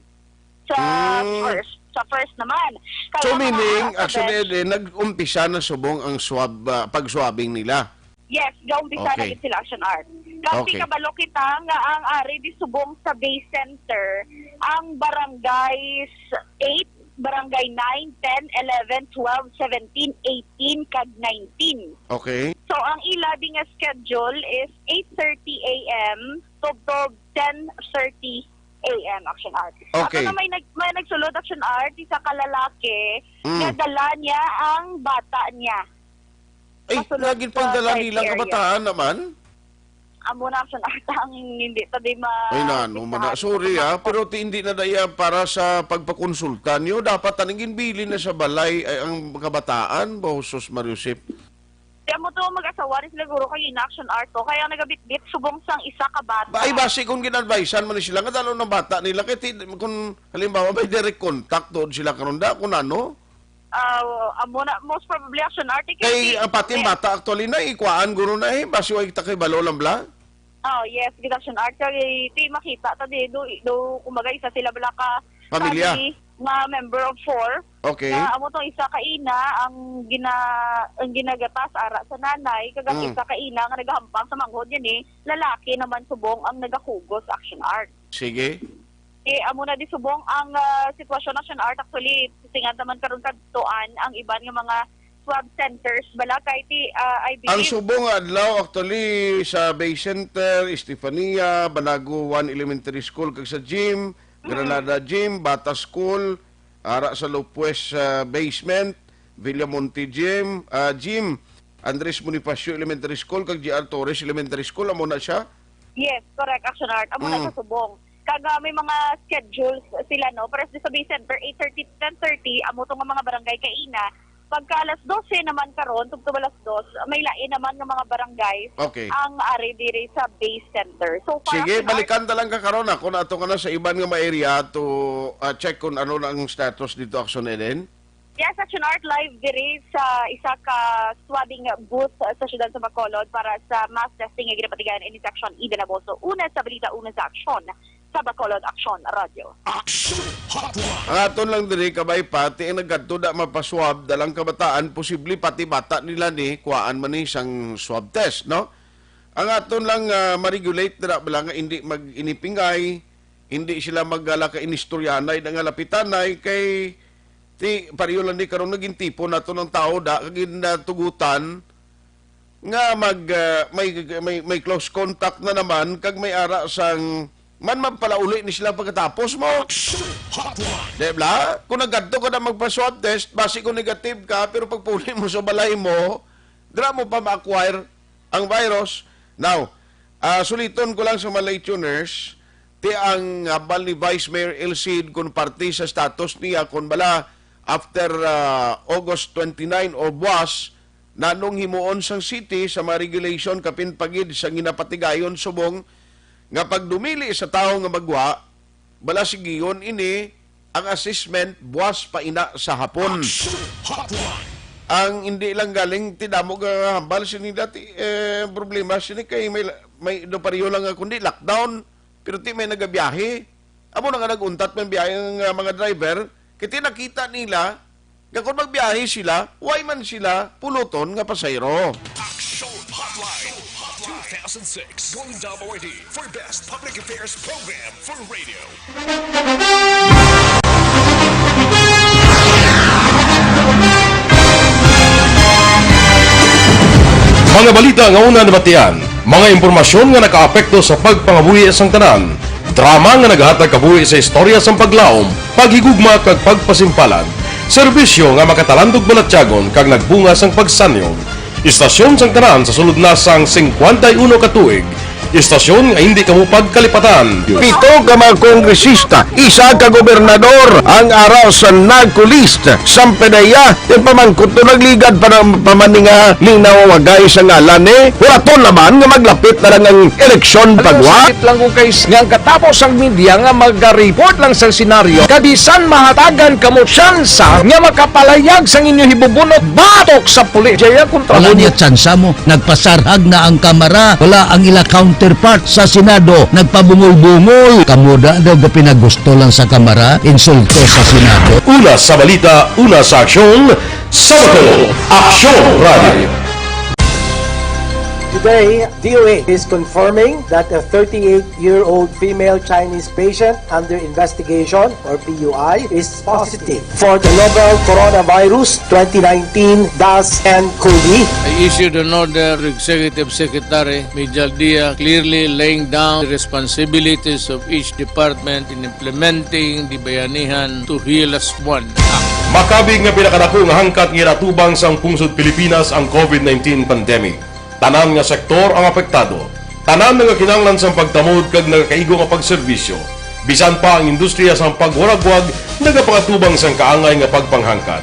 sa Mm. first, sa first naman. So, Kaya mga meaning, ara sa actually, bench. eh, nag-umpisa na subong ang swab, ah, pag-swabbing nila. Yes, gaumpisa na Okay. gid sila, Action Art. Kasi Okay. kabalo kita nga ang ari di subong sa Bay Center, ang barangays eight, barangay nine, ten, eleven, twelve, seventeen, eighteen, kag nineteen. Okay. So, ang ila di nga schedule is eight thirty A M tubtob ten thirty A M, Action Art. Okay. Ato na may nag-, may nagsulod, Action Art, isa ka lalaki Mm. nga dala niya ang bata niya. Ay, Pasulod naging sa pagdala side nilang area. kabataan naman? Amo na, Action Art, ang hindi ta di ma-, Ay, nano man na. bisahan. Sorry, ah, pero ti, hindi na daya para sa pagpakonsulta niyo. Dapat taning ginbili na sa balay ay ang kabataan, ba, Jesus Mario Josep? Kaya mo to, mag-asawa rin sila, guro, kay ina, Action Art to. Kaya nagabitbit subong sang isa ka bata. Ba, ay, basi kung gin-advisean man ni sila, nga dalo ng bata nila, kay ti, kung halimbawa may direct contact doon sila karon da, kung ano? Ah, amo na, most probably, Action Art, eh, Kay, kay, ah, pati ang eh, bata actually na, ikuhaan, guro na eh, basi wa kita kay balo lang bla? Oh, yes, gid, Action Art, kay ti makita ta di, do, do, kumbaga, isa sila bala ka Pamilya. family nga member of four. Okay. Nga amo tong isa ka ina ang gina-, ang ginagatas ara sa nanay, kag ang Mm. isa ka ina nga nagahampang sa manghod niya ni lalaki naman subong ang nagahugos, Action Art. Sige. Eh, amo na di subong ang, ah, sitwasyon, Action Art. Actually, singan naman karon kadtuan ang iban nga mga swab centers bala kay ti, ah, I believe Ang subong nga adlaw, actually, sa Bay Center, Estefania, Banago one Elementary School, kag sa gym, Mm. Granada Gym, Bata School, ara sa Lopez, ah, Basement, Villamonte Gym, ah, Gym, Andres Bonifacio Elementary School, kag G R Torres Elementary School, amo na siya? Yes, correct, Action Art. Amo na Mm. sa subong. Kag, ah, may mga schedules sila, no? Pero sa Bay Center, eight thirty to ten thirty, amo to nga mga barangay kaina. Pagka alas dose naman karon, tubtob alas dos, may lain naman nga mga barangay Okay. ang ari diri sa Bay Center. So far, Sige, Action Art, balikan ta lang ka karon, ah, kung ato ka na sa iban nga mga area to, ah, check kung ano na ang status dito, Action Eden. Yes, Action Art, live diri sa isa ka swabbing booth sa siyudad sa Bacolod para sa mass testing nga ginapatigayon ini sa Action Eden Aboso. Una sa balita, una sa aksyon sa Bacolod Action Radio. Action Hotline. Ang aton lang diri, kabay, pati ang nagkadto da mapaswab, dalang kabataan, posible pati bata nila ni kuhaan man ni sang swab test, no? Ang aton lang, ah, ma-regulate na bala nga hindi mag-inipingay, hindi sila magala ka inistoryanay na nga lapitanay, kay ti, pareho lang ni karon naging tipo nato ng tao da, kag ginatugutan nga mag, ah, may, may, may close contact na naman, kag may ara sang man magpalauli ni sila pagkatapos mo. Action Hotline. Di ba? Kung nagkadto ka na magpa-swab test, basi kung negative ka, pero pagpuli mo sa balay mo, dira mo pa ma-acquire ang virus. Now, ah, suliton ko lang sa mga late tuners, ti ang hambal ni Vice Mayor El Cid kung parte sa status niya, kung bala after, ah, August twenty-nine o buwas, nanong himuon sang city sa mga regulation kapin pagid sa ginapatigayon subong nga pagdumili sa tawo nga magwa, bala sigiyon ini ang assessment buwas pa ina sa hapon. Action Hotline. Ang hindi lang galing ti damo nga hambal sini dati, eh, problema sini kay may, may do pareho lang nga kundi lockdown, pero ti may nagabiyahe. Amo na nga nag-untat man biyahe nga mga driver, kay ti nakita nila nga kung magbiyahe sila, way man sila puluton nga pasahero. Action Hotline two thousand six Golden Dome Awardee for Best Public Affairs Program for Radio. Mga balita nga una nabatian, mga impormasyon nga nakaapekto sa pagpangabuhi sang tanan, drama nga naghatag kabuhi sa istorya sang paglaom, paghigugma kag pagpasimpalan, serbisyo nga makatalandog balatyagon kag nagbunga sang pagsanyog. Istasyon sang tanan sa sulod na sang singkwenta y uno ka tuig, Istasyon nga hindi kamo pagkalipatan. Pito ka mga kongresista, isa ka gobernador ang ara sa narco list. Sampedeya, yung pamangkot to nagligad pa ng pamaninga ning nawawagay sa ngalan ni Huraton naman nga maglapit na lang ang eleksyon pagwa. Sakit lang kung kay nga ang katapos ang media nga mag-report lang sa senaryo, kabisan mahatagan kamo tsansa nga makapalayag sang inyo hibubunot batok sa pulis. Jaya kontra Wala mo. Niya tsansa mo. Nagpasarhag na ang kamara, wala ang ila counterpart sa Senado. Nagpabungol-bungol. Kamo da daw ga pinagusto lang sa kamara, insulto sa Senado. Una sa balita, una sa aksyon, sa Bacolod, Aksyon Radio. Today, D O A is confirming that a thirty-eight-year-old female Chinese patient under investigation, or P U I, is positive for the novel Coronavirus twenty nineteen dash N COVID. I issued an order to Executive Secretary Mijal Dia, clearly laying down the responsibilities of each department in implementing the Bayanihan to Heal As One Act. Makabig nga pinakadako nga hangkat nga ginatubang sang pungsod Pilipinas ang COVID nineteen pandemic. Tanan nga sektor ang apektado. Tanan nga kinahanglan sang pagtamod kag nagakaigo nga pagserbisyo. Bisan pa ang industriya sang pagwaragwag nagapangatubang sang kaangay nga pagpanghangkat.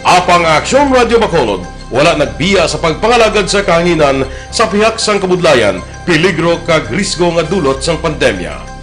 Apang ang Aksyon Radio Bacolod wala nagbiya sa pagpangalagad sa kahanginan sa pihak sang kabudlayan, peligro kag risgo nga dulot sang pandemya.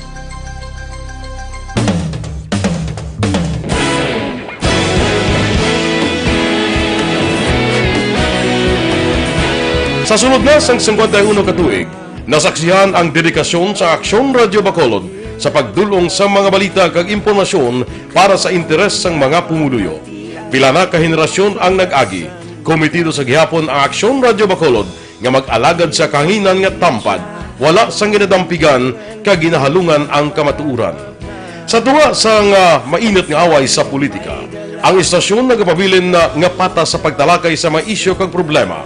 Sa sulod na sang singkwenta y uno ka tuig, nasaksihan ang dedikasyon sa Aksyon Radio Bacolod sa pagdul-ong sa mga balita kag impormasyon para sa interes sang mga pumuluyo. Pila na ka henerasyon ang nag-agi, komitido sa gihapon ang Aksyon Radio Bacolod nga mag-alagad sa kahanginan nga tampad, wala sang ginadampigan kag ginahalungan ang kamatuoran. Sa tunga sang, ah, mainit nga away sa politika, ang istasyon nagapabilin na nga patas sa pagtalakay sa mga isyu kag problema.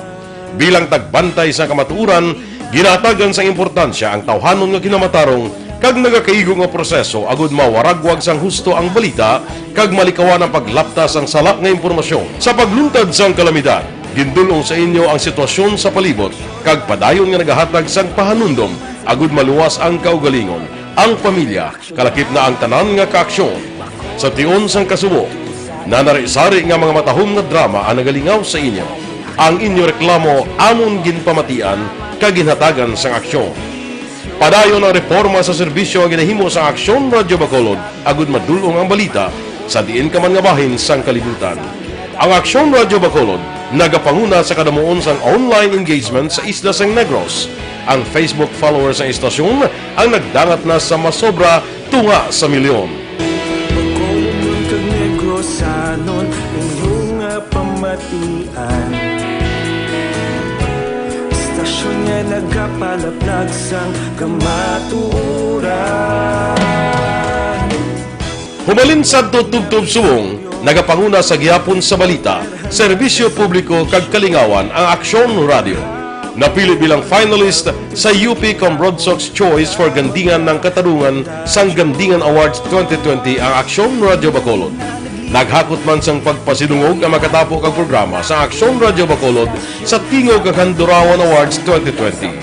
Bilang tagbantay sa kamatuoran, ginahatagan sang importansya ang tawhanon nga kinamatarong kag nagakaigo nga proseso agud mawaragwag sang husto ang balita kag malikawan ang paglapta sang sala nga impormasyon. Sa pagluntad sang kalamidad, gindul-ong sa inyo ang sitwasyon sa palibot kag padayon nga nagahatag sang pahanumdom agud maluwas ang kaugalingon, ang pamilya, kalakip na ang tanan nga kaaksyon. Sa tion sang kasubo, nanari-sari nga mga matahom nga drama ang nagalingaw sa inyo. Ang inyo reklamo amon ginpamatian kag ginhatagan sang aksyon. Padayon ang reforma sa serbisyo nga ginahimo sang Aksyon Radio Bacolod agud madul-ong ang balita sa diin ka man nga bahin sang kalibutan. Ang Aksyon Radio Bacolod nagapanguna sa kadamuon sang online engagement sa isla sang Negros. Ang Facebook followers sang istasyon ang nagdangat na sa masobra tunga sa milyon. Bacolodnon kag Negrosanon, inyo nga pamatian. Istasyon nga nagapalaplag sang kamatuoran. Humalin sadto tubtob subong, nagapanguna sa gihapon sa balita, serbisyo publiko kag kalingawan ang Aksyon Radio. Napili bilang finalist sa U P Cambrodsoc's Choice for Gandingan ng Katarungan sang Gandingan Awards twenty twenty ang Aksyon Radio Bacolod. Naghakot man sang pagpasidungog ang makatapo kag programa sa Aksyon Radio Bacolod sa Tingog kag Handurawan Awards twenty twenty.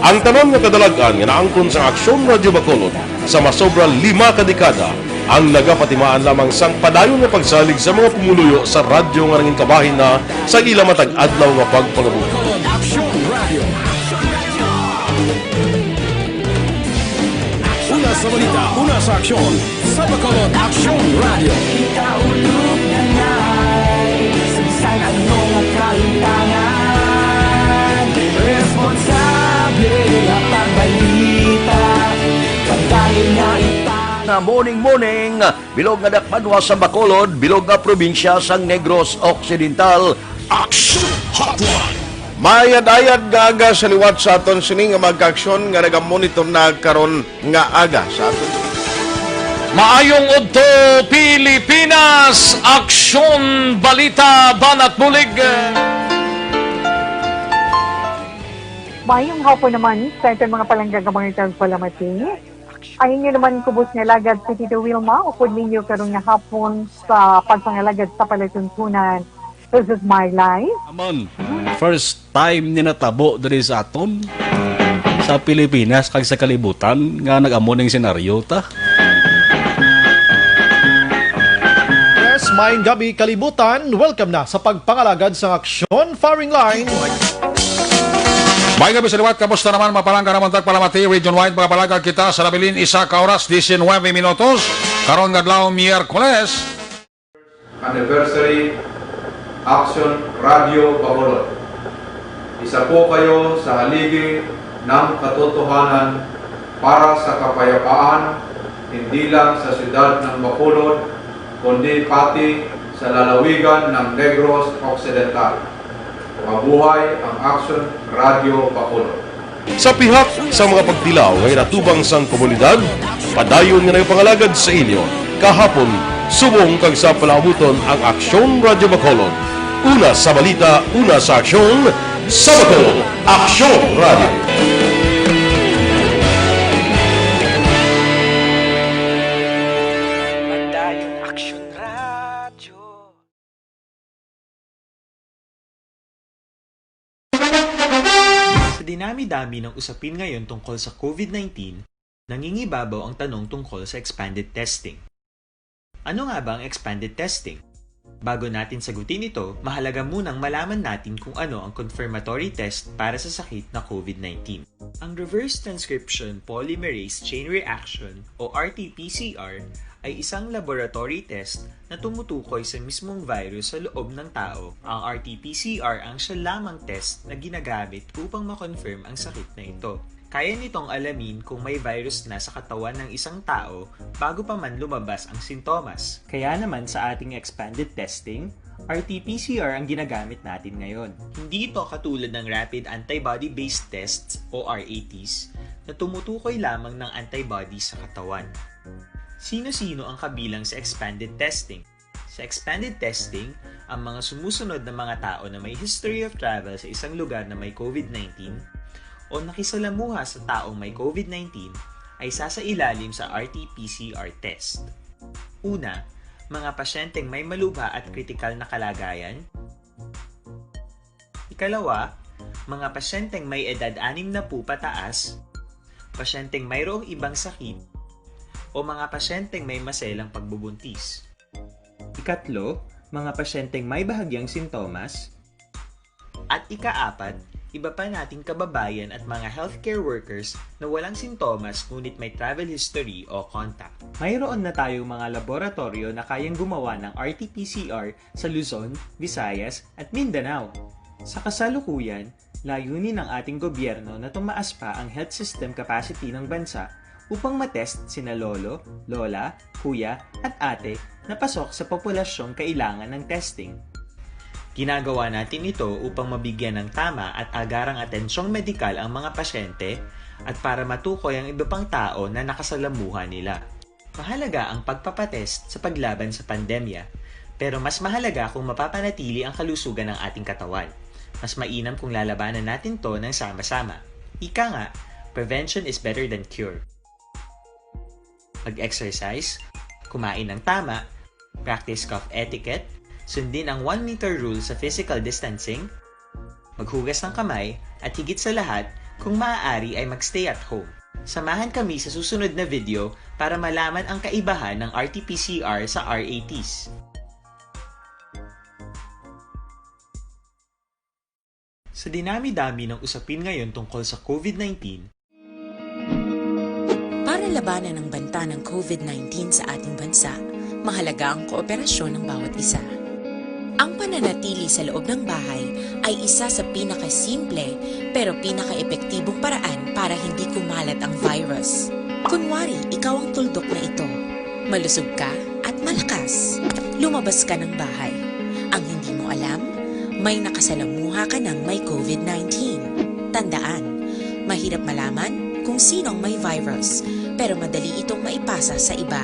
Ang tanan nga kadalag-an nga naangkon sa Aksyon Radio Bacolod sa masobra lima ka dekada ang nagapatimaan lamang sang padayon nga pagsalig sa mga pumuluyo sa radyo nga nangin kabahin na sa ila matag adlaw nga pagpangabuhi. Aksyon Radio. Una sa balita, una sa aksyon, sa Bacolod Aksyon Radio. Ikaulog na ngay, sa bisan ano nga kalimtangan, responsable nga pagbalita, pagdali nga ipang- Na morning, morning, bilog nga dakbanwa sa Bacolod, bilog nga probinsya sang Negros Occidental. Action Hotline. Mayad-ayad nga aga sa liwat sa aton sini nga magkaaksyon nga nagamonitor na karon nga aga sa aton. Maayong udto, Pilipinas! Aksyon, balita, banat bulig. Maayong hapon naman sa aton mga palangga nga mga tagpalamati. Ang inyo naman kubos nga alagad si Tito Wilma, upod ninyo karon nga hapon sa pagpangalagad sa palatuntunan. This is my life. Amon, first time ni natabo diri sa aton. sa Pilipinas kag sa kalibutan nga nag-amo ning senaryo ta. Yes, maayong gabi, kalibutan. Welcome na sa pagpangalagad sang Aksyon Firing Line. May gabi sa liwat, kamusta naman? Mapalangga naman tagpalamati, Region Wide, mga palagad kita sa nabilin, isa ka oras, diecinuebe minutos. Karon nga adlaw, Miyerkules. Anniversary, Aksyon Radio Bacolod. Isa po kayo sa haligi ng katotohanan para sa kapayapaan, hindi lang sa siyudad ng Bacolod, kundi pati sa lalawigan ng Negros Occidental. Mabuhay ang Aksyon Radio Bacolod. Sa pihak sa mga pagtilaw nga ginatubang sang komunidad, padayon nga nagapangalagad sa inyo kahapon, subong kag sa palaabuton ang Aksyon Radio Bacolod. Una sa balita, una sa aksyon, sa Bacolod, Aksyon Radio. Padayon, Aksyon Radio. Sa dinami-dami ng usapin ngayon tungkol sa COVID nineteen, nangingibabaw ang tanong tungkol sa expanded testing. Ano nga ba ang expanded testing? Bago natin sagutin ito, mahalaga munang malaman natin kung ano ang confirmatory test para sa sakit na COVID nineteen. Ang reverse transcription polymerase chain reaction o R T P C R ay isang laboratory test na tumutukoy sa mismong virus sa loob ng tao. Ang R T P C R ang siya lamang test na ginagamit upang ma-confirm ang sakit na ito. Kaya nitong alamin kung may virus na sa katawan ng isang tao bago pa man lumabas ang sintomas. Kaya naman sa ating expanded testing, R T P C R ang ginagamit natin ngayon. Hindi ito katulad ng rapid antibody-based tests o R A Ts na tumutukoy lamang ng antibody sa katawan. Sino-sino ang kabilang sa expanded testing? Sa expanded testing, ang mga sumusunod na mga tao na may history of travel sa isang lugar na may COVID nineteen o nakisalamuha sa taong may COVID nineteen ay sasailalim sa R T P C R test. Una, mga pasyenteng may malubha at kritikal na kalagayan. Ikalawa, mga pasyenteng may edad anim na po pataas, pasyenteng mayroong ibang sakit, o mga pasyenteng may maselang pagbubuntis. Ikatlo, mga pasyenteng may bahagyang sintomas. At ikaapat, iba pa nating kababayan at mga healthcare workers na walang sintomas ngunit may travel history o contact. Mayroon na tayong mga laboratoryo na kayang gumawa ng R T P C R sa Luzon, Visayas, at Mindanao. Sa kasalukuyan, layunin ng ating gobyerno na tumaas pa ang health system capacity ng bansa upang matest sina lolo, lola, kuya, at ate na pasok sa populasyong kailangan ng testing. Ginagawa natin ito upang mabigyan ng tama at agarang atensyong medikal ang mga pasyente at para matukoy ang iba pang tao na nakasalamuha nila. Mahalaga ang pagpapatest sa paglaban sa pandemya, pero mas mahalaga kung mapapanatili ang kalusugan ng ating katawan. Mas mainam kung lalabanan natin 'to ng sama-sama. Ika nga, prevention is better than cure. Mag-exercise, kumain ng tama, practice cough etiquette, sundin ang one meter rule sa physical distancing, maghugas ng kamay, at higit sa lahat, kung maaari ay mag-stay at home. Samahan kami sa susunod na video para malaman ang kaibahan ng R T P C R sa R A Ts. Sa dinami-dami ng usapin ngayon tungkol sa COVID nineteen, Para labanan ang banta ng COVID nineteen sa ating bansa, mahalaga ang kooperasyon ng bawat isa. Ang pananatili sa loob ng bahay ay isa sa pinakasimple pero pinakaepektibong paraan para hindi kumalat ang virus. Kunwari, ikaw ang tuldok na ito. Malusog ka at malakas. Lumabas ka ng bahay. Ang hindi mo alam, may nakasalamuha ka ng may COVID nineteen. Tandaan, mahirap malaman kung sino ang may virus, pero madali itong maipasa sa iba.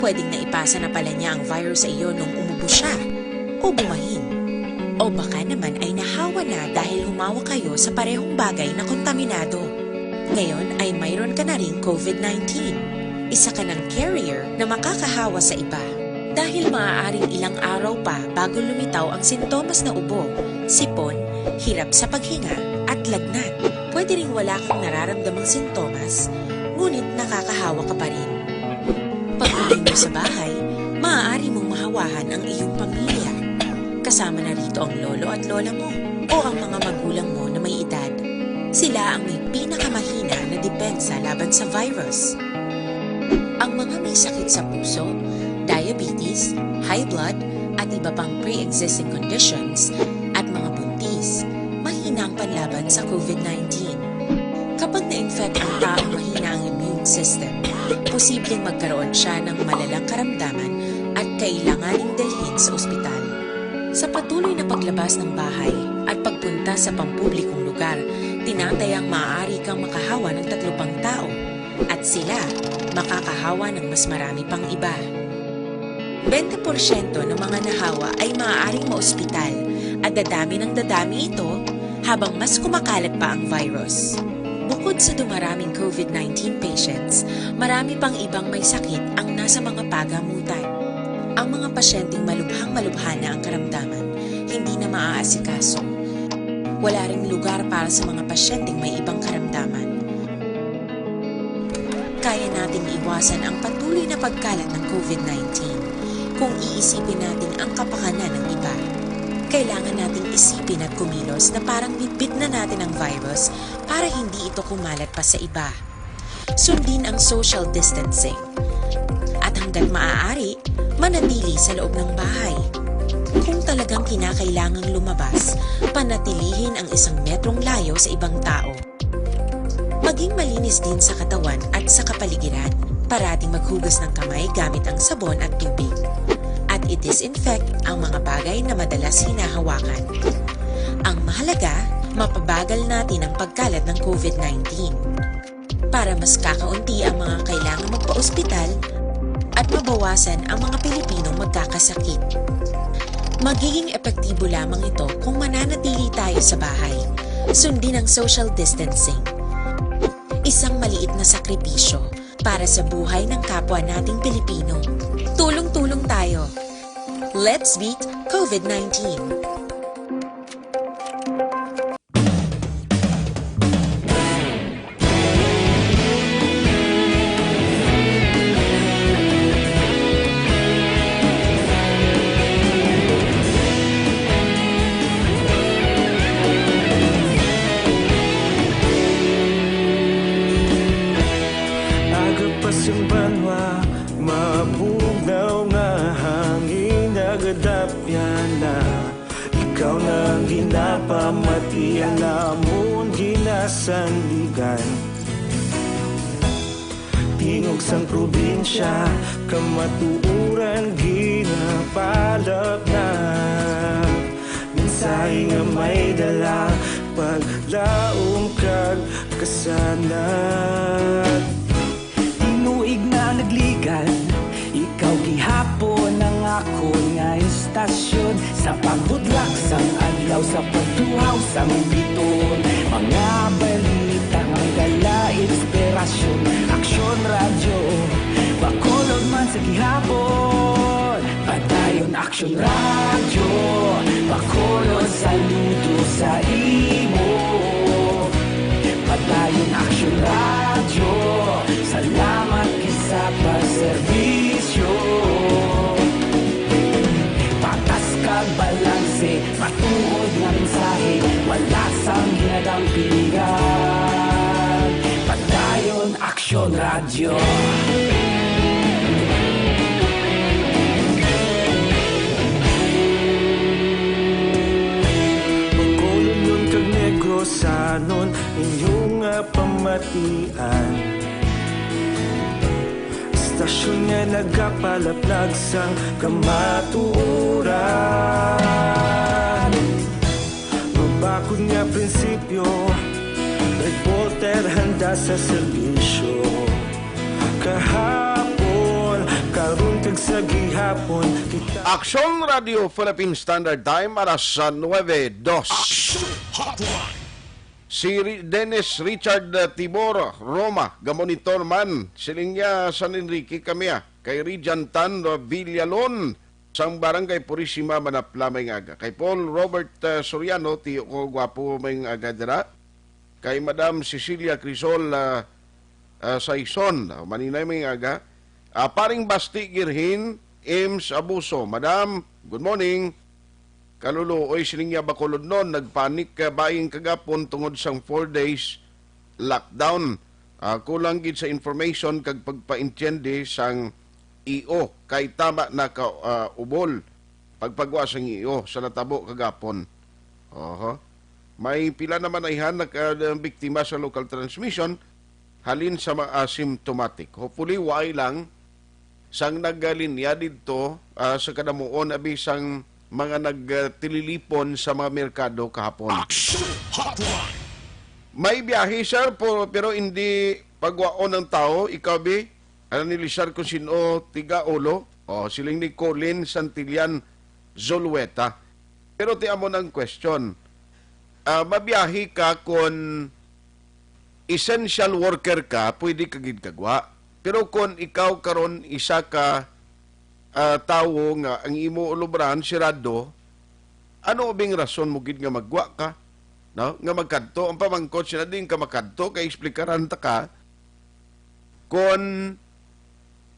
Pwedeng naipasa na pala niya ang virus sa iyo nung umubo siya o bumahin. O baka naman ay nahawa na dahil humawak kayo sa parehong bagay na kontaminado. Ngayon ay mayroon ka na ring COVID nineteen. Isa ka ng carrier na makakahawa sa iba. Dahil maaaring ilang araw pa bago lumitaw ang sintomas na ubo, sipon, hirap sa paghinga, at lagnat. Pwede ring wala kang nararamdamang sintomas, ngunit nakakahawa ka pa rin. Pag-uwi mo sa bahay, maaari mong mahawahan ang iyong pamilya. Kasama na rito ang lolo at lola mo o ang mga magulang mo na may edad. Sila ang may pinakamahina na depensa laban sa virus. Ang mga may sakit sa puso, diabetes, high blood, at iba pang pre-existing conditions, at mga buntis, mahina ang panlaban sa COVID-nineteen. Kapag na-infect ang taong mahina ang immune system, posibleng magkaroon siya ng malalang karamdaman at kailanganing dalhin sa ospital. Sa patuloy na paglabas ng bahay at pagpunta sa pampublikong lugar, tinatayang maaari kang makahawa ng tatlo pang tao at sila makakahawa ng mas marami pang iba. Bente porsyento ng mga nahawa ay maaaring maospital at dadami ng dadami ito habang mas kumakalat pa ang virus. Bukod sa dumaraming COVID-nineteen patients, marami pang ibang may sakit ang nasa mga pagamutan. Ang mga pasyenteng malubhang-malubha na ang karamdaman, hindi na maaasikaso. Wala ring lugar para sa mga pasyenteng may ibang karamdaman. Kaya nating iwasan ang patuloy na pagkalat ng COVID-nineteen kung iisipin natin ang kapakanan ng iba. Kailangan nating isipin at kumilos na parang bitbit na natin ang virus para hindi ito kumalat pa sa iba. Sundin ang social distancing. At hanggat maaari, manatili sa loob ng bahay. Kung talagang kinakailangang lumabas, panatilihin ang isang metrong layo sa ibang tao. Maging malinis din sa katawan at sa kapaligiran. Parating maghugas ng kamay gamit ang sabon at tubig. At i-disinfect ang mga bagay na madalas hinahawakan. Ang mahalaga, mapabagal natin ang pagkalat ng COVID-nineteen. Para mas kakaunti ang mga kailangang magpa-ospital at mabawasan ang mga Pilipinong magkakasakit. Magiging epektibo lamang ito kung mananatili tayo sa bahay. Sundin ang social distancing. Isang maliit na sakripisyo para sa buhay ng kapwa nating Pilipino. Tulong-tulong tayo. Let's beat COVID-nineteen. Aga pa sing banwa, mabugnaw nga hangin nagadapyan na. Ikaw na ang ginapamati, ang amon ginasandigan. Tingog sang probinsya, kamatuoran ginapalapnap. Mensahe nga may dala, paglaom kag kasanag. Tinuig na nagligan, ikaw gihapon ang akon nga istasyon. Sa pagbudlak sang adlaw, sa pagtuhaw sang biton, mga balita nga dala inspirasyon. Aksyon Radyo, Bacolod man sa gihapon. Padayon Aksyon Radyo, Bacolod, saludo sa imo. Padayon Aksyon Radyo, salamat gid sa pagserbisyo. Patas kag balanse, matuod nga mensahe, wala sang ginadampingan. Padayon Aksyon Radyo. Bacolod kag Negrosanon, inyo nga pamatian. Istasyon nga nagapalaplag sang kamatuoran. Mabakod nga prinsipyo, reporter handa sa serbisyo. Kahapon, karon kag sa gihapon, kita Aksyon Radio Philippine Standard Time, alas sa nuebe dos. Action Hotline. Si Ri-, Dennis Richard, uh, Tibor Roma, gamonitor man. Siling niya, San Enrique kami, ah. Kay Rijan Tan, uh, Villalon, sang Barangay Purisima, Manapla, may nga aga. Kay Paul Robert, uh, Soriano, tiyo ko, gwapo, may nga aga dira. kay Madam Cecilia Crisol, ah, ah, Saison, ah, maninay may aga. Ah, Paring Basti Girhin, Ems Abuso. Madam, good morning. Kaluluoy sining iya Bacolod non, nagpanik ka buying kagapon tungod sang four days lockdown. Ah, kulang gid sa information kag pagpaintiende sang E O kay tama na ka, ah, ubol pagpagwa sang E O sa natabo kagapon. Oho. May pila naman ayhan nagka-, biktima sa local transmission halin sa mga asymptomatic. Hopefully, why lang sang nagalinya didto, ah, sa kadamuon abi sang mga nagtililipon sa mga merkado kahapon. Action Hotline. May biyahe, sir, po, pero hindi pagwaon ng tao. Ikaw, bi? Ano ni Lizar kung sino tiga ulo? O, siling ni Colin Santillan Zulueta. Pero ti amo ng question. Ah, mabiyahe ka kung essential worker ka, pwede ka gid kagwa. Pero kung ikaw karon isa ka, ah, tawo nga ang imo ulubrahan sirado, ano ubing rason mo gid nga magwa ka? No? Nga magkadto, ang pamangkot sila din ka makadto, kay explikaran ta ka kon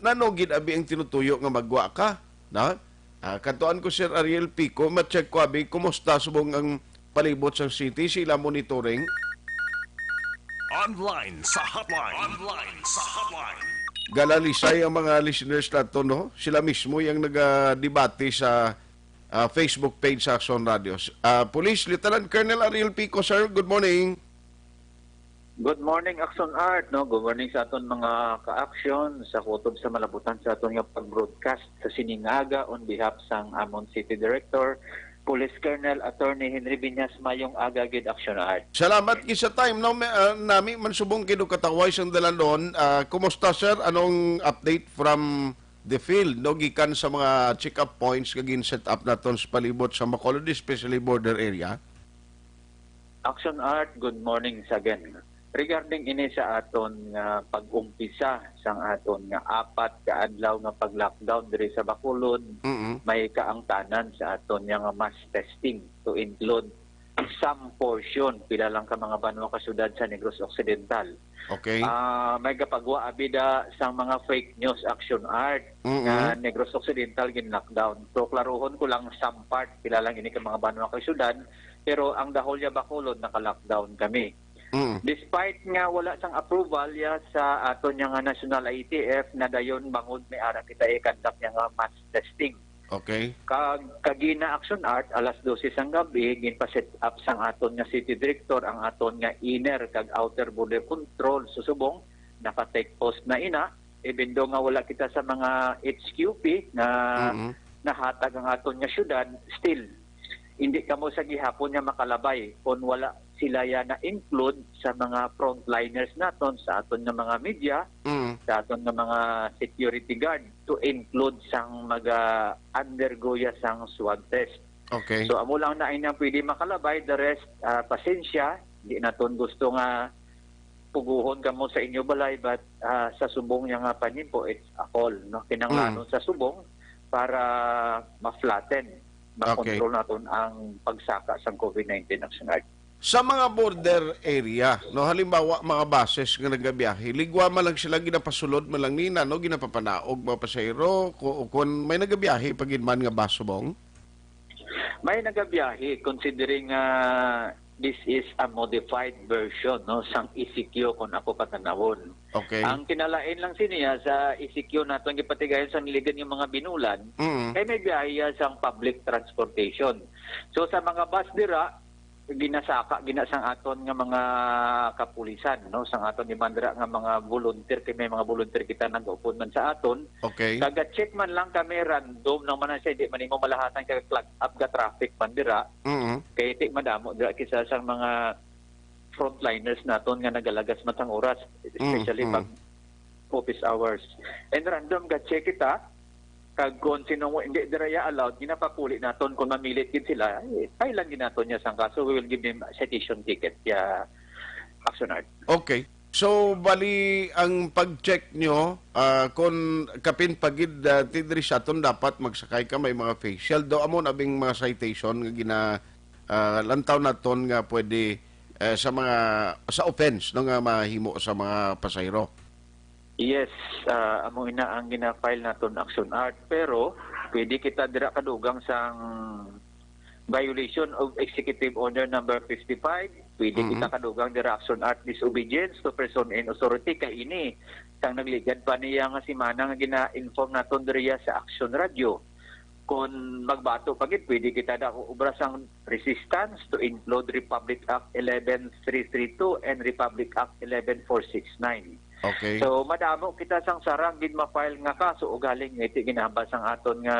nano gid abi ang tinutuyo nga magwa ka, no? Ah, kadtuan ko, Sir Ariel Pico, ma-check ko abi kumusta subong ang palibot sa city, sila monitoring. Online sa hotline. Online sa hotline. Galalisay ang mga listeners nato, no? Sila mismo yung nagadebate sa, ah, Facebook page sa Action Radio. Ah, Police Lieutenant Colonel Ariel Pico, sir, good morning. Good morning, Action Art, no? Good morning sa aton mga ka-action sa kutob sa malabutan sa aton nga pag-broadcast sa sining aga on behalf sang amon City Director, Police Colonel Attorney Henry Viñas. Mayong aga gid, Action Art. Salamat gid sa time, no? May, ah, nami man subong kay kataway sang dalan doon. Ah, kumusta, sir? Anong update from the field, no? Gikan sa mga check-up points nga gin-set up naton sa palibot sa Bacolod, especially border area? Action Art, good morning sa again. Regarding ini sa aton nga pag-umpisa sang aton nga apat ka adlaw nga pag-lockdown diri sa Bacolod, Mm-mm. may kaangtanan sa aton nga mass testing to include some portion, pila lang ka mga banwa ka syudad sa Negros Occidental. Okay. Ah, may gapagwa abida sang mga fake news, Action Art, Mm-mm. nga Negros Occidental gin-lockdown. So, klaruhon ko lang, some part, pila lang ini ka mga banwa ka syudad, pero ang dahol ya Bacolod, naka-lockdown kami. Mm. Despite nga wala sang approval ya sa aton nga national I T F, na dayon bangod may ara kita i-conduct nga mass testing. Okay. Kag kagina, Action Art, alas dose sang gabi, ginpa-set up sang aton nga city director ang aton nga inner kag outer border control. Subong, naka-take post na ina, even though nga wala kita sa mga H Q P nga Mm-mm. nahatag ang aton nga syudad, still, hindi kamo sa gihapon nga makalabay kung wala sila ya na-include sa mga frontliners naton, sa aton nga mga media, Mm. sa aton nga mga security guard, to include sang maga-undergo ya sang swab test. Okay. So, amo lang na inyang pwede makalabay, the rest, ah, pasensya, di naton gusto nga puguhon kamo sa inyo balay, but, ah, sa subong niya nga panimpo, it's a call, no? Kinanglanon Mm. sa subong para ma-flatten, Okay. ma-control naton ang pagsaka sang COVID nineteen, Action Art. Sa mga border area, no, halimbawa, mga buses nga nagabiyahe, ligwa man lang sila, ginapasulod man lang nina, no, ginapapanaog mga pasahero, ku-, kung may nagabiyahe pa gid man nga bus, subong? May nagabiyahe, considering, ah, this is a modified version, no, sang E C Q, kung ako patanawon. Okay. Ang kinalain lang siniya sa E C Q nato ang gipatigayon sa niligan yung mga binulan, Mm. kay may biyahe ya sang public transportation. So, sa mga bus dira, ginasaka gina sang aton nga mga kapulisan, no, sang aton ni mandra nga mga volunteer, kay may mga volunteer kita nagaupod man sa aton. Okay. Kaga-check man lang kami, random lang man siya, di man nimo malahatan kay clog up ga traffic man dira. Mm. Kay ti madamo dira kisa sang mga frontliners naton nga nagalagas man sang oras, especially Mm, mm. pag office hours. And random ga-check kita, kag kung sino mo hindi dira ya allowed, ginapapuli naton. Kung mamilit gid sila, eh, file lang gid naton ya sang kaso. We will give them a citation ticket, ya, Action Art. Okay. So, bali, ang pag-check nyo, ah, kung kapin pagid, ah, ti diri sa aton dapat magsakay ka, may mga facial. Do, amo na bing mga citation nga gina, ah, lantaw naton nga pwede, eh, sa mga, sa offense, no, nga mahimo sa mga pasahero. Yes, ah, amo ina ang gina-file naton, Action Art. Pero pwede kita dira kadugang sang violation of Executive Order Number fifty-five. Pwede Mhm. kita kadugang dira, Action Art, disobedience to person in authority. Kay ini, sang nagligad pa niya nga semana nga gina-inform naton diriya sa Action Radio. Kung magbato pa gid, pwede kita da obra sang resistance to include Republic Act eleven three three two and Republic Act eleven four six nine. Okay. So, madamo kita sang sarang gid ma-file nga kaso, ugaling iti ginahambal sang aton nga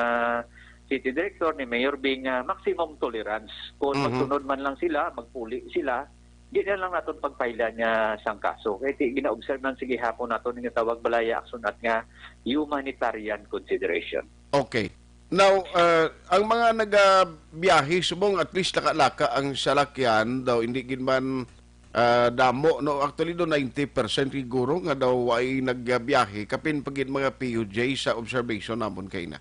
city director ni Mayor Bing nga maximum tolerance. Kung Mhm. magsunod man lang sila, magpuli sila, di na lang naton pagpailan nga sang kaso. Kay ti gina-observe man sa gihapon naton nga tawag balaya, Action Art, nga humanitarian consideration. Okay. Now, uh, ang mga nagabiyahe subong at least laka-laka ang salakyan daw, hindi gid man, uh, damo, no? Actually, do ninety percent siguro nga daw ay nagbiyahe, kapin pa gid mga P U J sa observation namon kay na.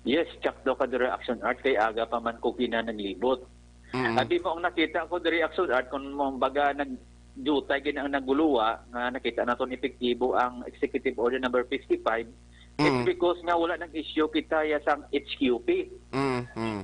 Yes, check daw ka diri, Action Art, kay aga pa man ko kina naglibot. Mm. Abi mo ang nakita ko diri, Action Art, kung mo baga nag-, jutay gid ang naguluwa nga nakita naton epektibo ang Executive Order Number fifty-five, it's Mm. because nga wala nag-issue kita ya sang H Q P. Mm, mm.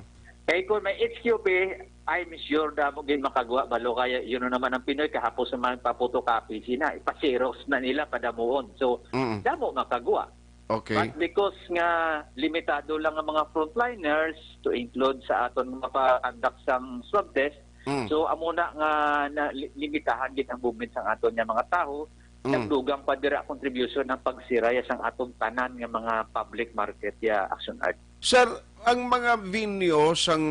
Kay kung may H Q P, I'm sure damo gid makagwa, balo kaya yun naman ang Pinoy, kahapos naman papotocopy sina, ipa-xerox na nila padamuon. So, Mm. damo makagwa. Okay. But because nga limitado lang ang mga frontliners, to include sa aton nga mapa-conduct sang swab test, Mm. so amo na nga na, li-, limitahan gid ang movement sang aton nga mga tawo, Mm. nagdugang pa dira contribution ang pagsira ya sang aton tanan nga mga public market ya, Action Art. Sir, ang mga venue sang,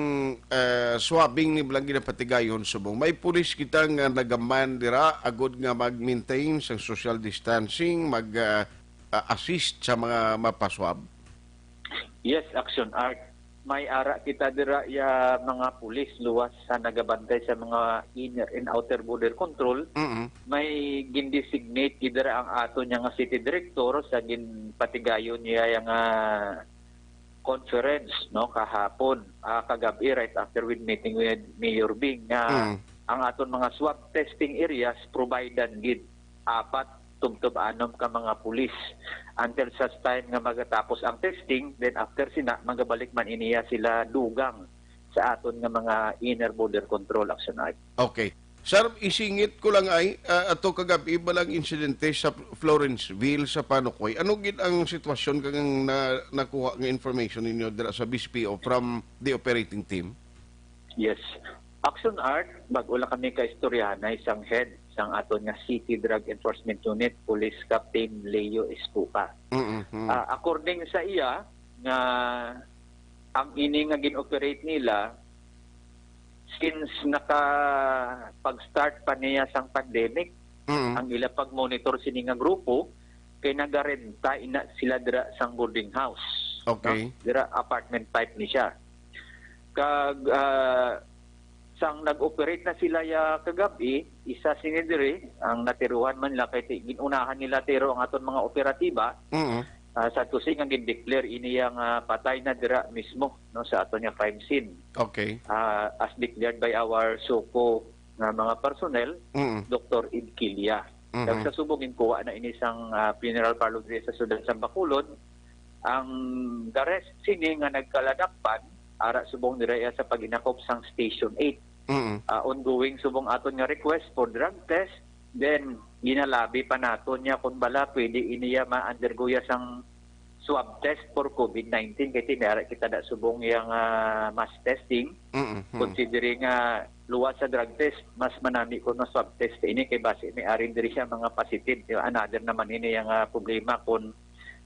eh, swabbing ni lang ginapatigayon subong, may pulis kita nga nagaman dira agud nga mag-maintain sang social distancing, mag, ah, ah, assist sa mga mapaswab? Yes, Action Art. May ara kita dira ya mga pulis luwas sa nagabantay sa mga inner and outer border control. Mm-mm. May gindesignate gid dira ang aton nga city director sa ginpatigayon niya ya nga conference, no, kahapon, ah, kagab-i, right after with meeting with Mayor Bing, nga Mm. ang aton mga swab testing areas providean gid apat tubtob anom ka mga pulis until such time nga magatapos ang testing, then after sina magabalik man iniya sila dugang sa aton nga mga inner border control, Action Art. Okay. Sir, isingit ko lang ay, ah, ato kagab-i ba lang insidente sa Florenceville, sa Panukoy? Ano gid ang sitwasyon kang na, nakuha nga information ninyo dira sa B C P O from the operating team? Yes. Action Art, bag-o lang kami kaistoryahanay sang head sang aton nga City Drug Enforcement Unit, Police Captain Leo Escuca. Mm-mm. Ah, according sa iya, nga ang ini nga gin-operate nila, since naka-, pag-start pa niya sang pandemic, Mm. ang ila pag-monitor sini nga grupo, kay nagarenta ina sila dira sang boarding house, Okay. no? Dira apartment type ni siya. Kag, ah, sang nag-operate na sila ya kagab-i, isa sini diri, ang natiruhan man nila kay ti-, gin-unahan nila tiro ang aton mga operatiba, Mm. ah, sa tusing ang gin-declare ini yang, ah, patay na dira mismo, no, sa aton nga crime scene. Okay. Ah, as declared by our SOCO nga mga personnel, Mm. Doktor Ed Kilia. Mhm. Kag sa subong ginkuha na ini sang, ah, funeral parlor diri sa siyudad sang Bacolod, ang the rest sini nga nagkaladakpan, ara subong dira iya sa paghinakop sang Station eight. Mm. Ah, ongoing subong aton nga request for drug test, then ginalabi pa naton niya kung bala pwede iniya ma-undergo ya sang swab test for COVID nineteen, kay ti may ara kita da subong yang, ah, mass testing. Mm, mm. Considering nga luwas sa drug test, mas manami ko nga swab test ini kay basi may arin diri siya mga positive. Di ba? Another naman ini yang, ah, problema kung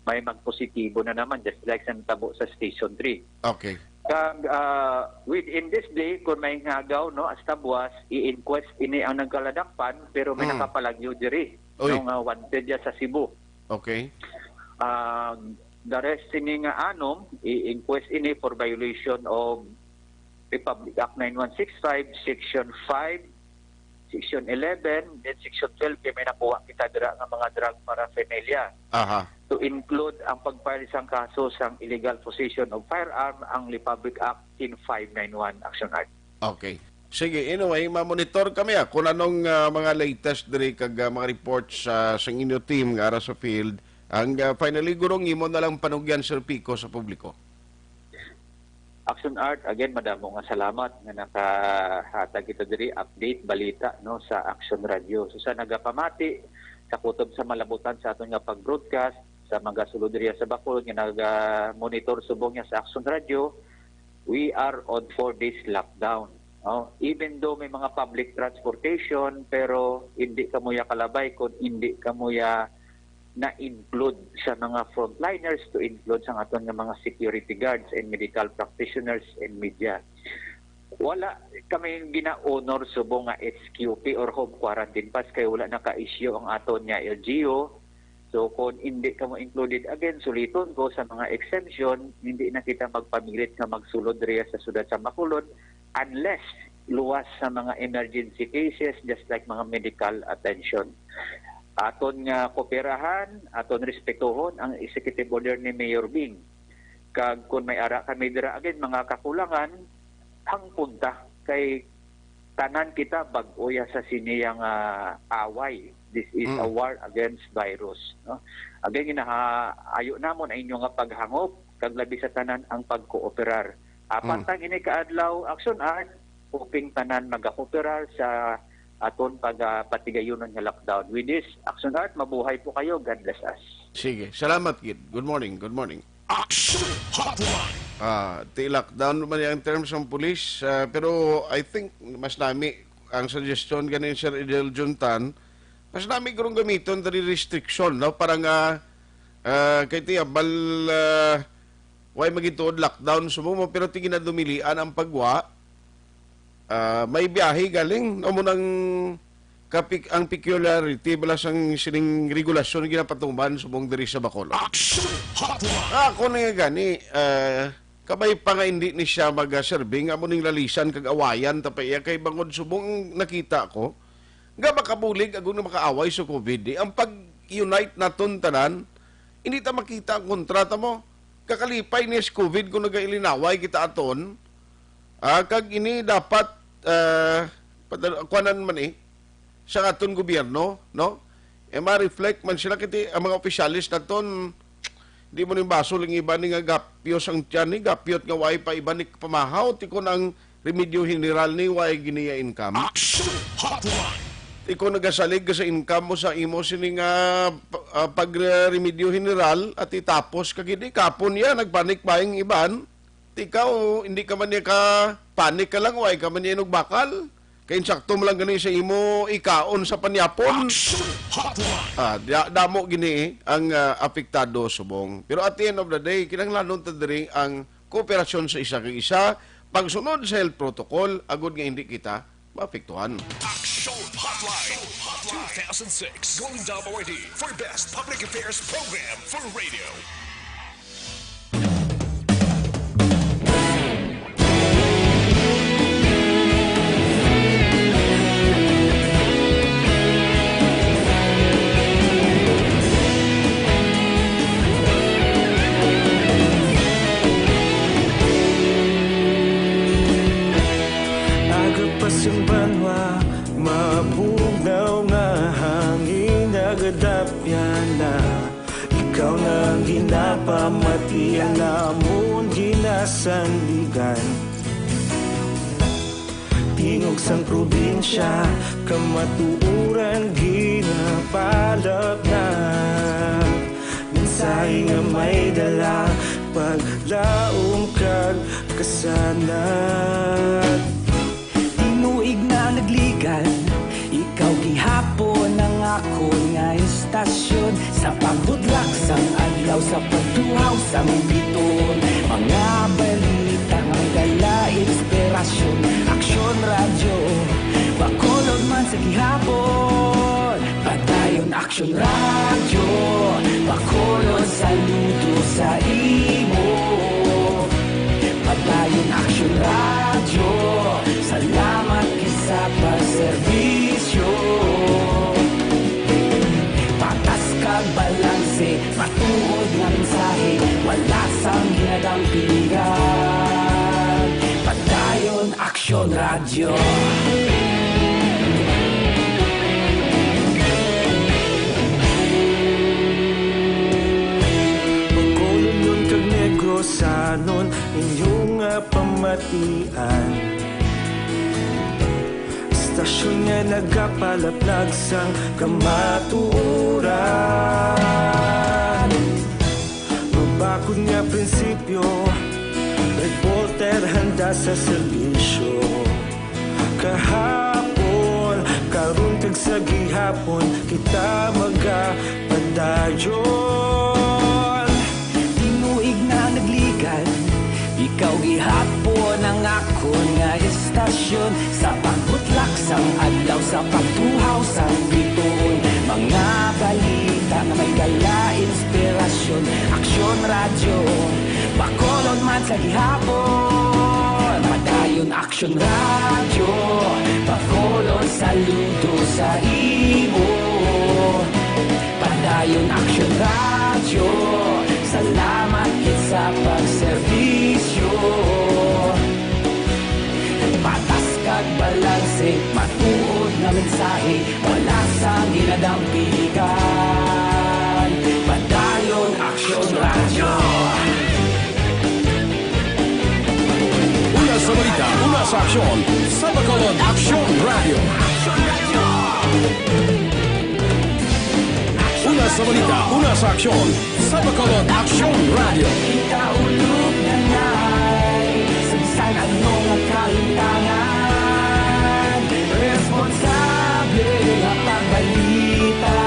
may magpositibo na naman, just like sa natabo sa Station three. Okay. Kag, ah, within this day, kung may ngagaw, no, hasta buwas, i-inquest ini ang nagkaladakpan, pero may Mm. nakapalagyo diri, Uy. no, nga wanted ya sa Cebu. Okay. Ah, the rest sini nga anom, i-inquest ini for violation of Republic Act nine one six five, Section five, Section eleven, then Section twelve, kay may nakuha kita dira nga mga drug paraphernalia. Aha. To include ang pag-file sang kaso sang illegal possession of firearm, ang Republic Act ten five nine one, Action Art. Okay. Sige, anyway, mamonitor kami, ah, kung anong, ah, mga latest diri kag, ah, mga reports, ah, sa inyo team nga ara sa field. Ang, ah, finally, gurong imo na lang panugyan, Sir Pico, sa publiko. Action Art, again, madamo nga salamat nga nakahatag kita diri, update, balita, no, sa Action Radio. So, sa nagapamati, sa kutob sa malabutan sa aton nga pag-broadcast, sa mga sulod diriya sa Bacolod nga naga-monitor subong niya sa Action Radio, we are on four days lockdown. No? Even though may mga public transportation, pero hindi kamo ya kalabay kung hindi kamo ya na-include sa mga frontliners, to include sa aton nga mga security guards and medical practitioners and media. Wala kami gina-honor subong nga H Q P or home quarantine pass kay wala naka-issue ang aton nga L G U. So kung hindi kamo included, again, suliton ko sa mga exemption, hindi na kita magpamilit nga magsulod diriya sa siyudad sa Bacolod unless luwas sa mga emergency cases, just like mga medical attention. Aton nga kooperahan, aton respetuhon ang executive order ni Mayor Bing. Kag kung may ara kami dira, again, mga kakulangan, hangpon ta kay tanan kita bag-o ya sa sini nga away. This is a Mm. war against virus, no? Again, ginahaayo namon ang inyo nga paghangop, kag labi sa tanan ang pagkooperar. Apat Mm. ta ini ka adlaw, Action Art, hoping tanan magakooperar sa aton pagapatigayonon nga lockdown. With this, Action Art, mabuhay po kayo. God bless us. Sige, salamat gid. Good morning, good morning. Action Hotline. Ah, ti lockdown man in terms ng police, ah, pero I think mas nami ang suggestion ganin Sir Idel Juntan, mas nami gurong gamiton diri restriction, no, para nga, ah, kay ti abal, ah, way magituod lockdown subong mo, pero ti ginadumilian ang pagwa. Ah, may biyahe galing, amo nang kapik ang peculiarity bala sang sining regulasyon ginapatuman subong diri sa Bacolod. Action Hotline. Ah, ako na nga gani, ah, kabay pa nga hindi ni siya mag-serving, amo ning lalisan kag awayan ta pa iya kay bangod subong nakita ko nga makabulig agong na makaaway sa COVID. Di, ang pag-unite naton tanan, hindi ta makita ang kontra ta mo. Kakalipay ni sa COVID kung nagailinaway kita aton. Ah, kag ini dapat, ah, padal-, kuanan man eh, sa aton gobyerno, no? E ma-reflect man sila, kiti ang mga opisyalis naton, di mo ning basol ang iban ni nga gapyos ang tiyan ni, gapyot nga way pa iban ni pamahaw, ti kon ang remedyo general ni way giniya income. Action Hotline. Ti kon nagasalig ka sa income mo sa imo sini nga pa- ah, pagremedyo general at itapos ka gid, ikapon niya, nagpanik ba ang iban? Ti ikaw, hindi ka man niya ka panik ka lang, way ka man niya inugbakal. Kay insakto mo lang gani sa imo ikaon sa panyapon. Action Hotline. Ah, da- damo gini ang ah, apektado subong. Pero at the end of the day, kinahanglanon ta diri ang kooperasyon sa isa kag isa, pagsunod sa health protocol, agud nga hindi kita maapektuhan. Action Hotline. two thousand six Golden Dove Awardee for Best Public Affairs Program for Radio. Agapas ang banwa, mabugnaw nga hangin nagadapyan na. Ikaw na ang ginapamatian namon ginasandigan. Tingog sang probinsya, kamatuoran ginapalapnat. Mensahe nga may dala, paglaom kag kasanag. Tinuig na nagligan, ikaw gihapon ang akon nga istasyon. Sa pagbudlak sang adlaw, sa pagtuhaw sang biton, mga balita nga dala inspirasyon. Aksyon Radyo, Bacolod man sa gihapon. Padayon Aksyon Radyo, Bacolod, saludo sa imo. Padayon Aksyon Radyo, salamat gid sa pagserbisyo. Patas kag balanse, matuod nga mensahe, wala sang ginadampingan. Padayon Aksyon Radyo. Bacolodnon kag Negrosanon, inyo nga pamatian. Istasyon nga nagapalaplag sang kamatuoran. Mabakod nga prinsipyo, reporter handa sa serbisyo. Kahapon, karon kag sa gihapon, kita magapadayon. Tinuig na nagligad, ikaw gihapon ang akon nga istasyon. Sa pagbutlak sang adlaw, sa pagtuhaw sang bituon, mga balita nga may dala inspirasyon. Aksyon Radyo, Bacolod man sa gihapon. Padayon Aksyon Radyo, Bacolod saludo sa imo. Padayon Aksyon Radyo, salamat gid sa pagserbisyo. Patas kag balanse, matuod nga mensahe, wala sang ginadampigan. Padayon Aksyon Radyo. Una sa balita, una sa aksyon, sa Bacolod Aksyon Radyo. Una sa balita, una sa aksyon, sa Bacolod Aksyon Radyo. Kita ulog na nay, sa bisan ano nga kalimtangan, responsable nga pagbalita.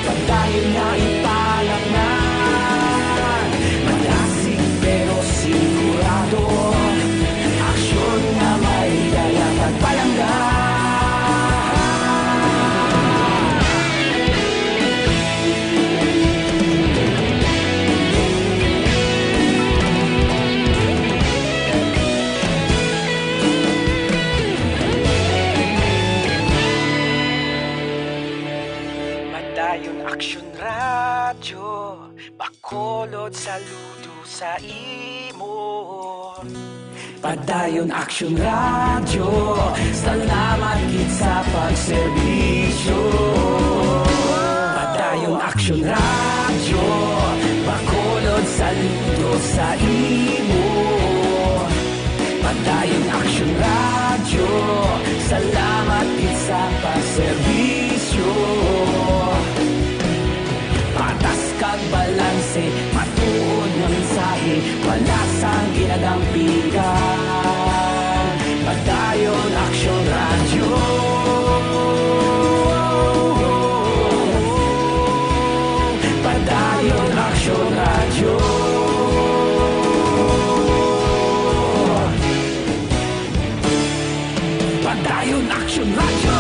Padayon nga ipalatnan, malasig pero sigurado. Aksyon nga may dala pagpalangga. Padayon Aksyon Radyo, Bacolod saludo sa imo. Padayon Aksyon Radyo, salamat gid sa pagserbisyo. Padayon Aksyon Radyo, Bacolod saludo sa imo. Padayon Aksyon Radyo, salamat gid sa pagserbisyo. Patas kag balanse, matuod nga mensahe, wala sang ginadampigan. Padayon Aksyon Radyo. Padayon Aksyon Radyo. Padayon Aksyon Radyo.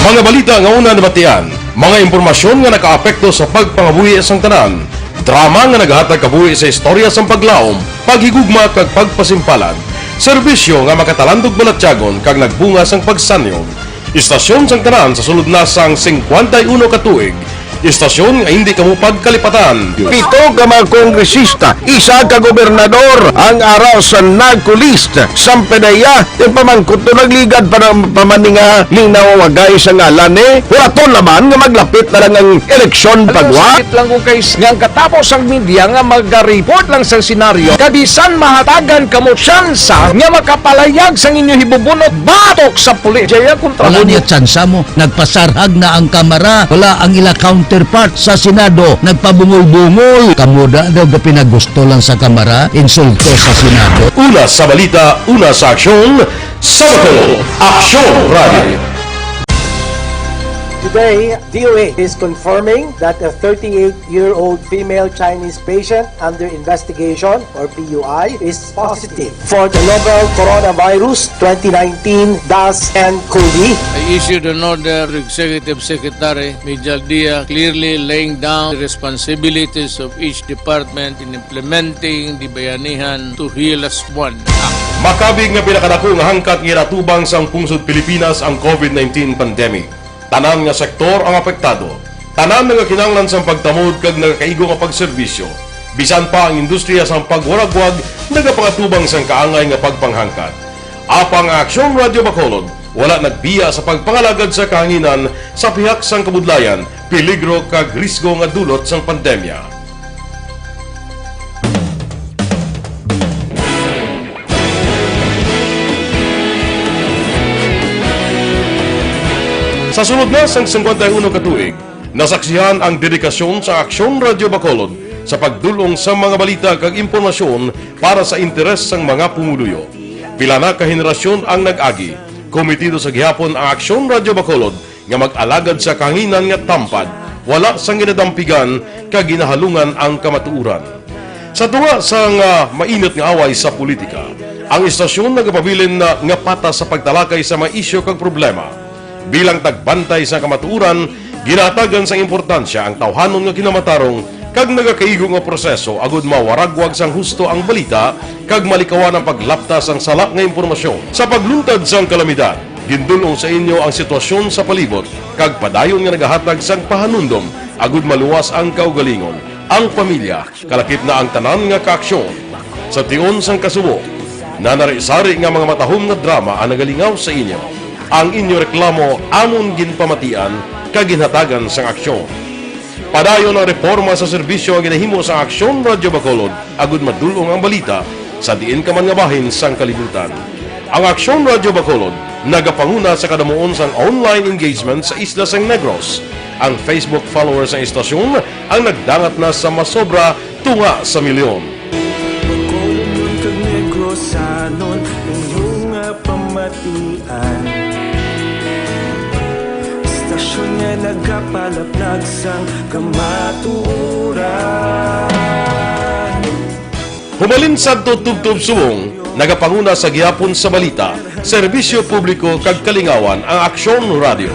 Mga balita nga una nabatian, mga impormasyon nga nakaapekto sa pagpangabuhi sang tanan, drama nga nagahatag kabuhi sa istorya sang paglaom, paghigugma kag pagpasimpalan, serbisyo nga makatalandog balatyagon kag nagbunga sang pagsanyog. Istasyon sang tanan sa sulod na sang singkwenta y uno ka tuig. Istasyon nga hindi kamo pagkalipatan. Pito ka mga kongresista, isa ka gobernador ang ara sa NAGCOLEST. Sampanaya, ti pamangkot to nagligad pa ng pamaninga ning nawawagay sa ngalan ni Horaton naman nga maglapit na lang ang eleksyon Alam mo, pagwa. Sakit lang kung kay nga ang katapos ang media nga magariport lang sa senaryo, kabisan mahatagan kamo tsansa nga makapalayag sang inyo hibubunot batok sa pulis. Jaya kontra Wala mo. Niya tsansa mo. Nagpasarhag na ang Kamara. Wala ang ila counterpart sa Senado. Nagpabungol-bungol. Kamo da daw gapinagusto lang sa Kamara. Insulto sa Senado. Una sa balita, una sa aksyon, sa Bacolod Aksyon Radio. Today, D O H is confirming that a thirty-eight-year-old female Chinese patient under investigation, or P U I, is positive for the novel coronavirus twenty nineteen dash N cov. I issued an order to Executive Secretary Mijal Dia, clearly laying down the responsibilities of each department in implementing the Bayanihan to Heal Us One Act. Makabig nga pinakadako nga hangkat nga ginatubang sang pungsod Pilipinas ang covid nineteen pandemic. Tanan nga sektor ang apektado. Tanan nagakinahanglan sang pagtamod kag nagakaigo nga pagserbisyo. Bisan pa ang industriya sang pagwaragwag nagapangatubang sang kaangay nga pagpanghangkat. Apang ang Aksyon Radyo Bacolod wala nagbiya sa pagpangalagad sa kahanginan sa pihak sang kabudlayan, peligro kag risgo nga dulot sang pandemya. Sa sulod na sang singkwenta y uno ka tuig, nasaksihan ang dedikasyon sa Aksyon Radyo Bacolod sa pagdul-ong sa mga balita kag impormasyon para sa interes sang mga pumuluyo. Pila na ka henerasyon ang nag-agi. Komitido sa gihapon ang Aksyon Radyo Bacolod nga mag-alagad sa kahanginan nga tampad, wala sang ginadampigan kag ginahalungan ang kamatuoran. Sa tunga sang, ah, mainit nga away sa politika, ang istasyon nagapabilin na nga patas sa pagtalakay sa mga isyu kag problema. Bilang tagbantay sa kamatuoran, ginahatagan sang importansya ang tawhanon nga kinamatarong kag nagakaigo nga proseso agud mawaragwag sang husto ang balita kag malikawan ang paglapta sang sala nga impormasyon. Sa pagluntad sang kalamidad, gindul-ong sa inyo ang sitwasyon sa palibot kag padayon nga nagahatag sang pahanumdom agud maluwas ang kaugalingon, ang pamilya, kalakip na ang tanan nga kaaksyon. Sa tion sang kasubo, nanari-sari nga mga matahom nga drama ang nagalingaw sa inyo. Ang inyo reklamo amon ginpamatian kag ginhatagan sang aksyon. Padayon ang reporma sa serbisyo nga ginahimo sa Aksyon Radyo Bacolod agud madul-ong ang balita sa diin ka man nga bahin sang kalibutan. Ang Aksyon Radyo Bacolod nagapanguna sa kadamuon sang online engagement sa isla sang Negros. Ang Facebook followers sang istasyon ang nagdangat na sa masobra tunga sa milyon. Bacolodnon kag Negrosanon, inyo nga pamatian. Istasyon nga nagapalaplag sang kamatuoran. Hubalin sadto tubtob subong, nagapanguna sa gihapon sa balita, serbisyo publiko kag kalingawan ang Aksyon Radyo.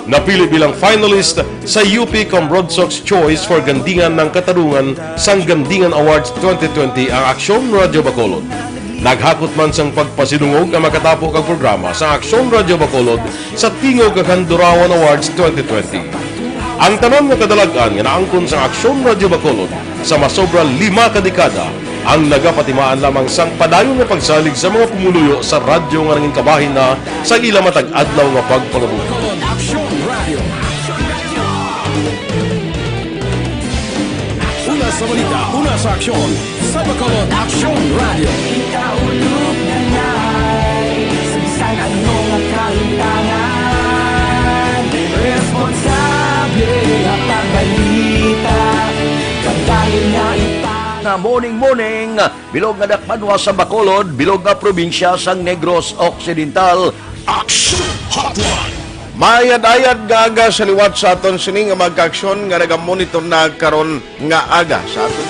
Napili bilang finalist sa U P Combrodsoc's Choice for Gandingan ng Katarungan sang Gandingan Awards twenty twenty ang Aksyon Radyo Bacolod. Naghakot man sang pagpasidungog ang makatapo kag programa sa Aksyon Radyo Bacolod sa Tingog kag Handurawan Awards twenty twenty. Ang tanan nga kadalag-an nga naangkon sang Aksyon Radyo Bacolod sa masobra lima ka dekada ang nagapatimaan lamang sang padayon nga pagsalig sa mga pumuluyo sa radyo nga nangin kabahin na sa ila matag adlaw nga pagpangabuhi. Aksyon Radio. Una sa balita, una sa aksyon, sa Bacolod Aksyon Radio. Ikaulog na ngay, sa bisan ano nga kahintangan, responsable nga pagbalita, kabahin na ipa- Nga morning, morning, bilog nga dakbanwa sa Bacolod, bilog nga probinsya sang Negros Occidental. Action Hotline. Maayad-ayad nga aga sa liwat sa aton sini nga mga kaaksyon nga nagamonitor na karon nga aga sa aton.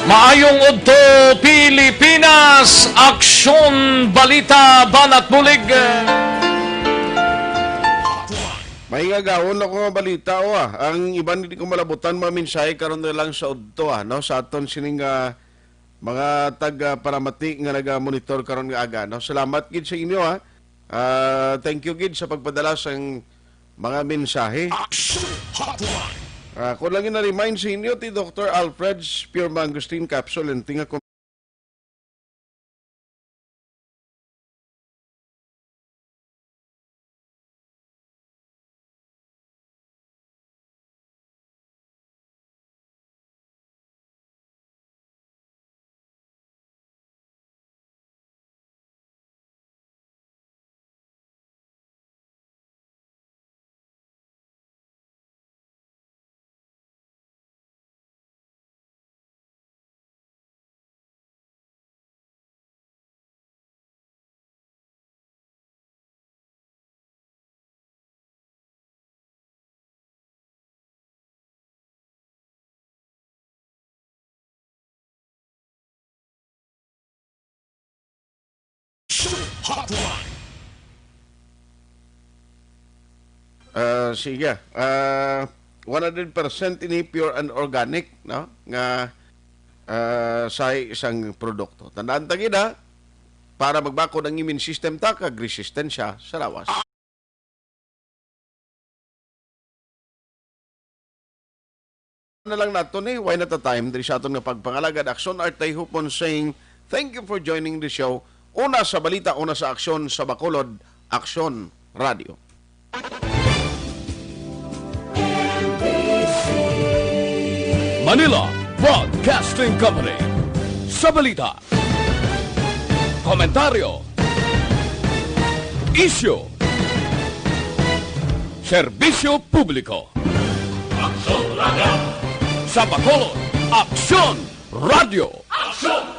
Maayong udto, Pilipinas! Aksyon, balita, banat bulig. May nga gahon ako nga balita, oh, ah. Ang iban hindi ko malabutan, mga mensahe karon na lang sa udto, ah, no? Sa aton sining, ah, mga tag, ah, paramati nga naga-monitor karon nga aga, no? Salamat gid sa inyo, ha. Ah, thank you gid sa pagpadala sang mga mensahe. Action Hotline. Ah, kung lang na-remind sa inyo ti Doktor Alfred's Pure Mangosteen Capsule, and tinga Hotline. Ah, sige. Ah, one hundred percent ini pure and organic, no? Nga, ah, sa isang produkto. Tandaan ta gid, ha, para magbakod ang immune system ta kag resistensya sa lawas. Na lang nato ni, why not a time, diri sa aton nga pagpangalagad, Aksyon Arte Hupon saying, thank you for joining the show. Una sa balita, una sa aksyon, sa Bacolod, Aksyon Radio. Manila Broadcasting Company. Sa balita, komentaryo, isyu, serbisyo publiko. Aksyon Radio. Sa Bacolod, Aksyon Radio. Aksyon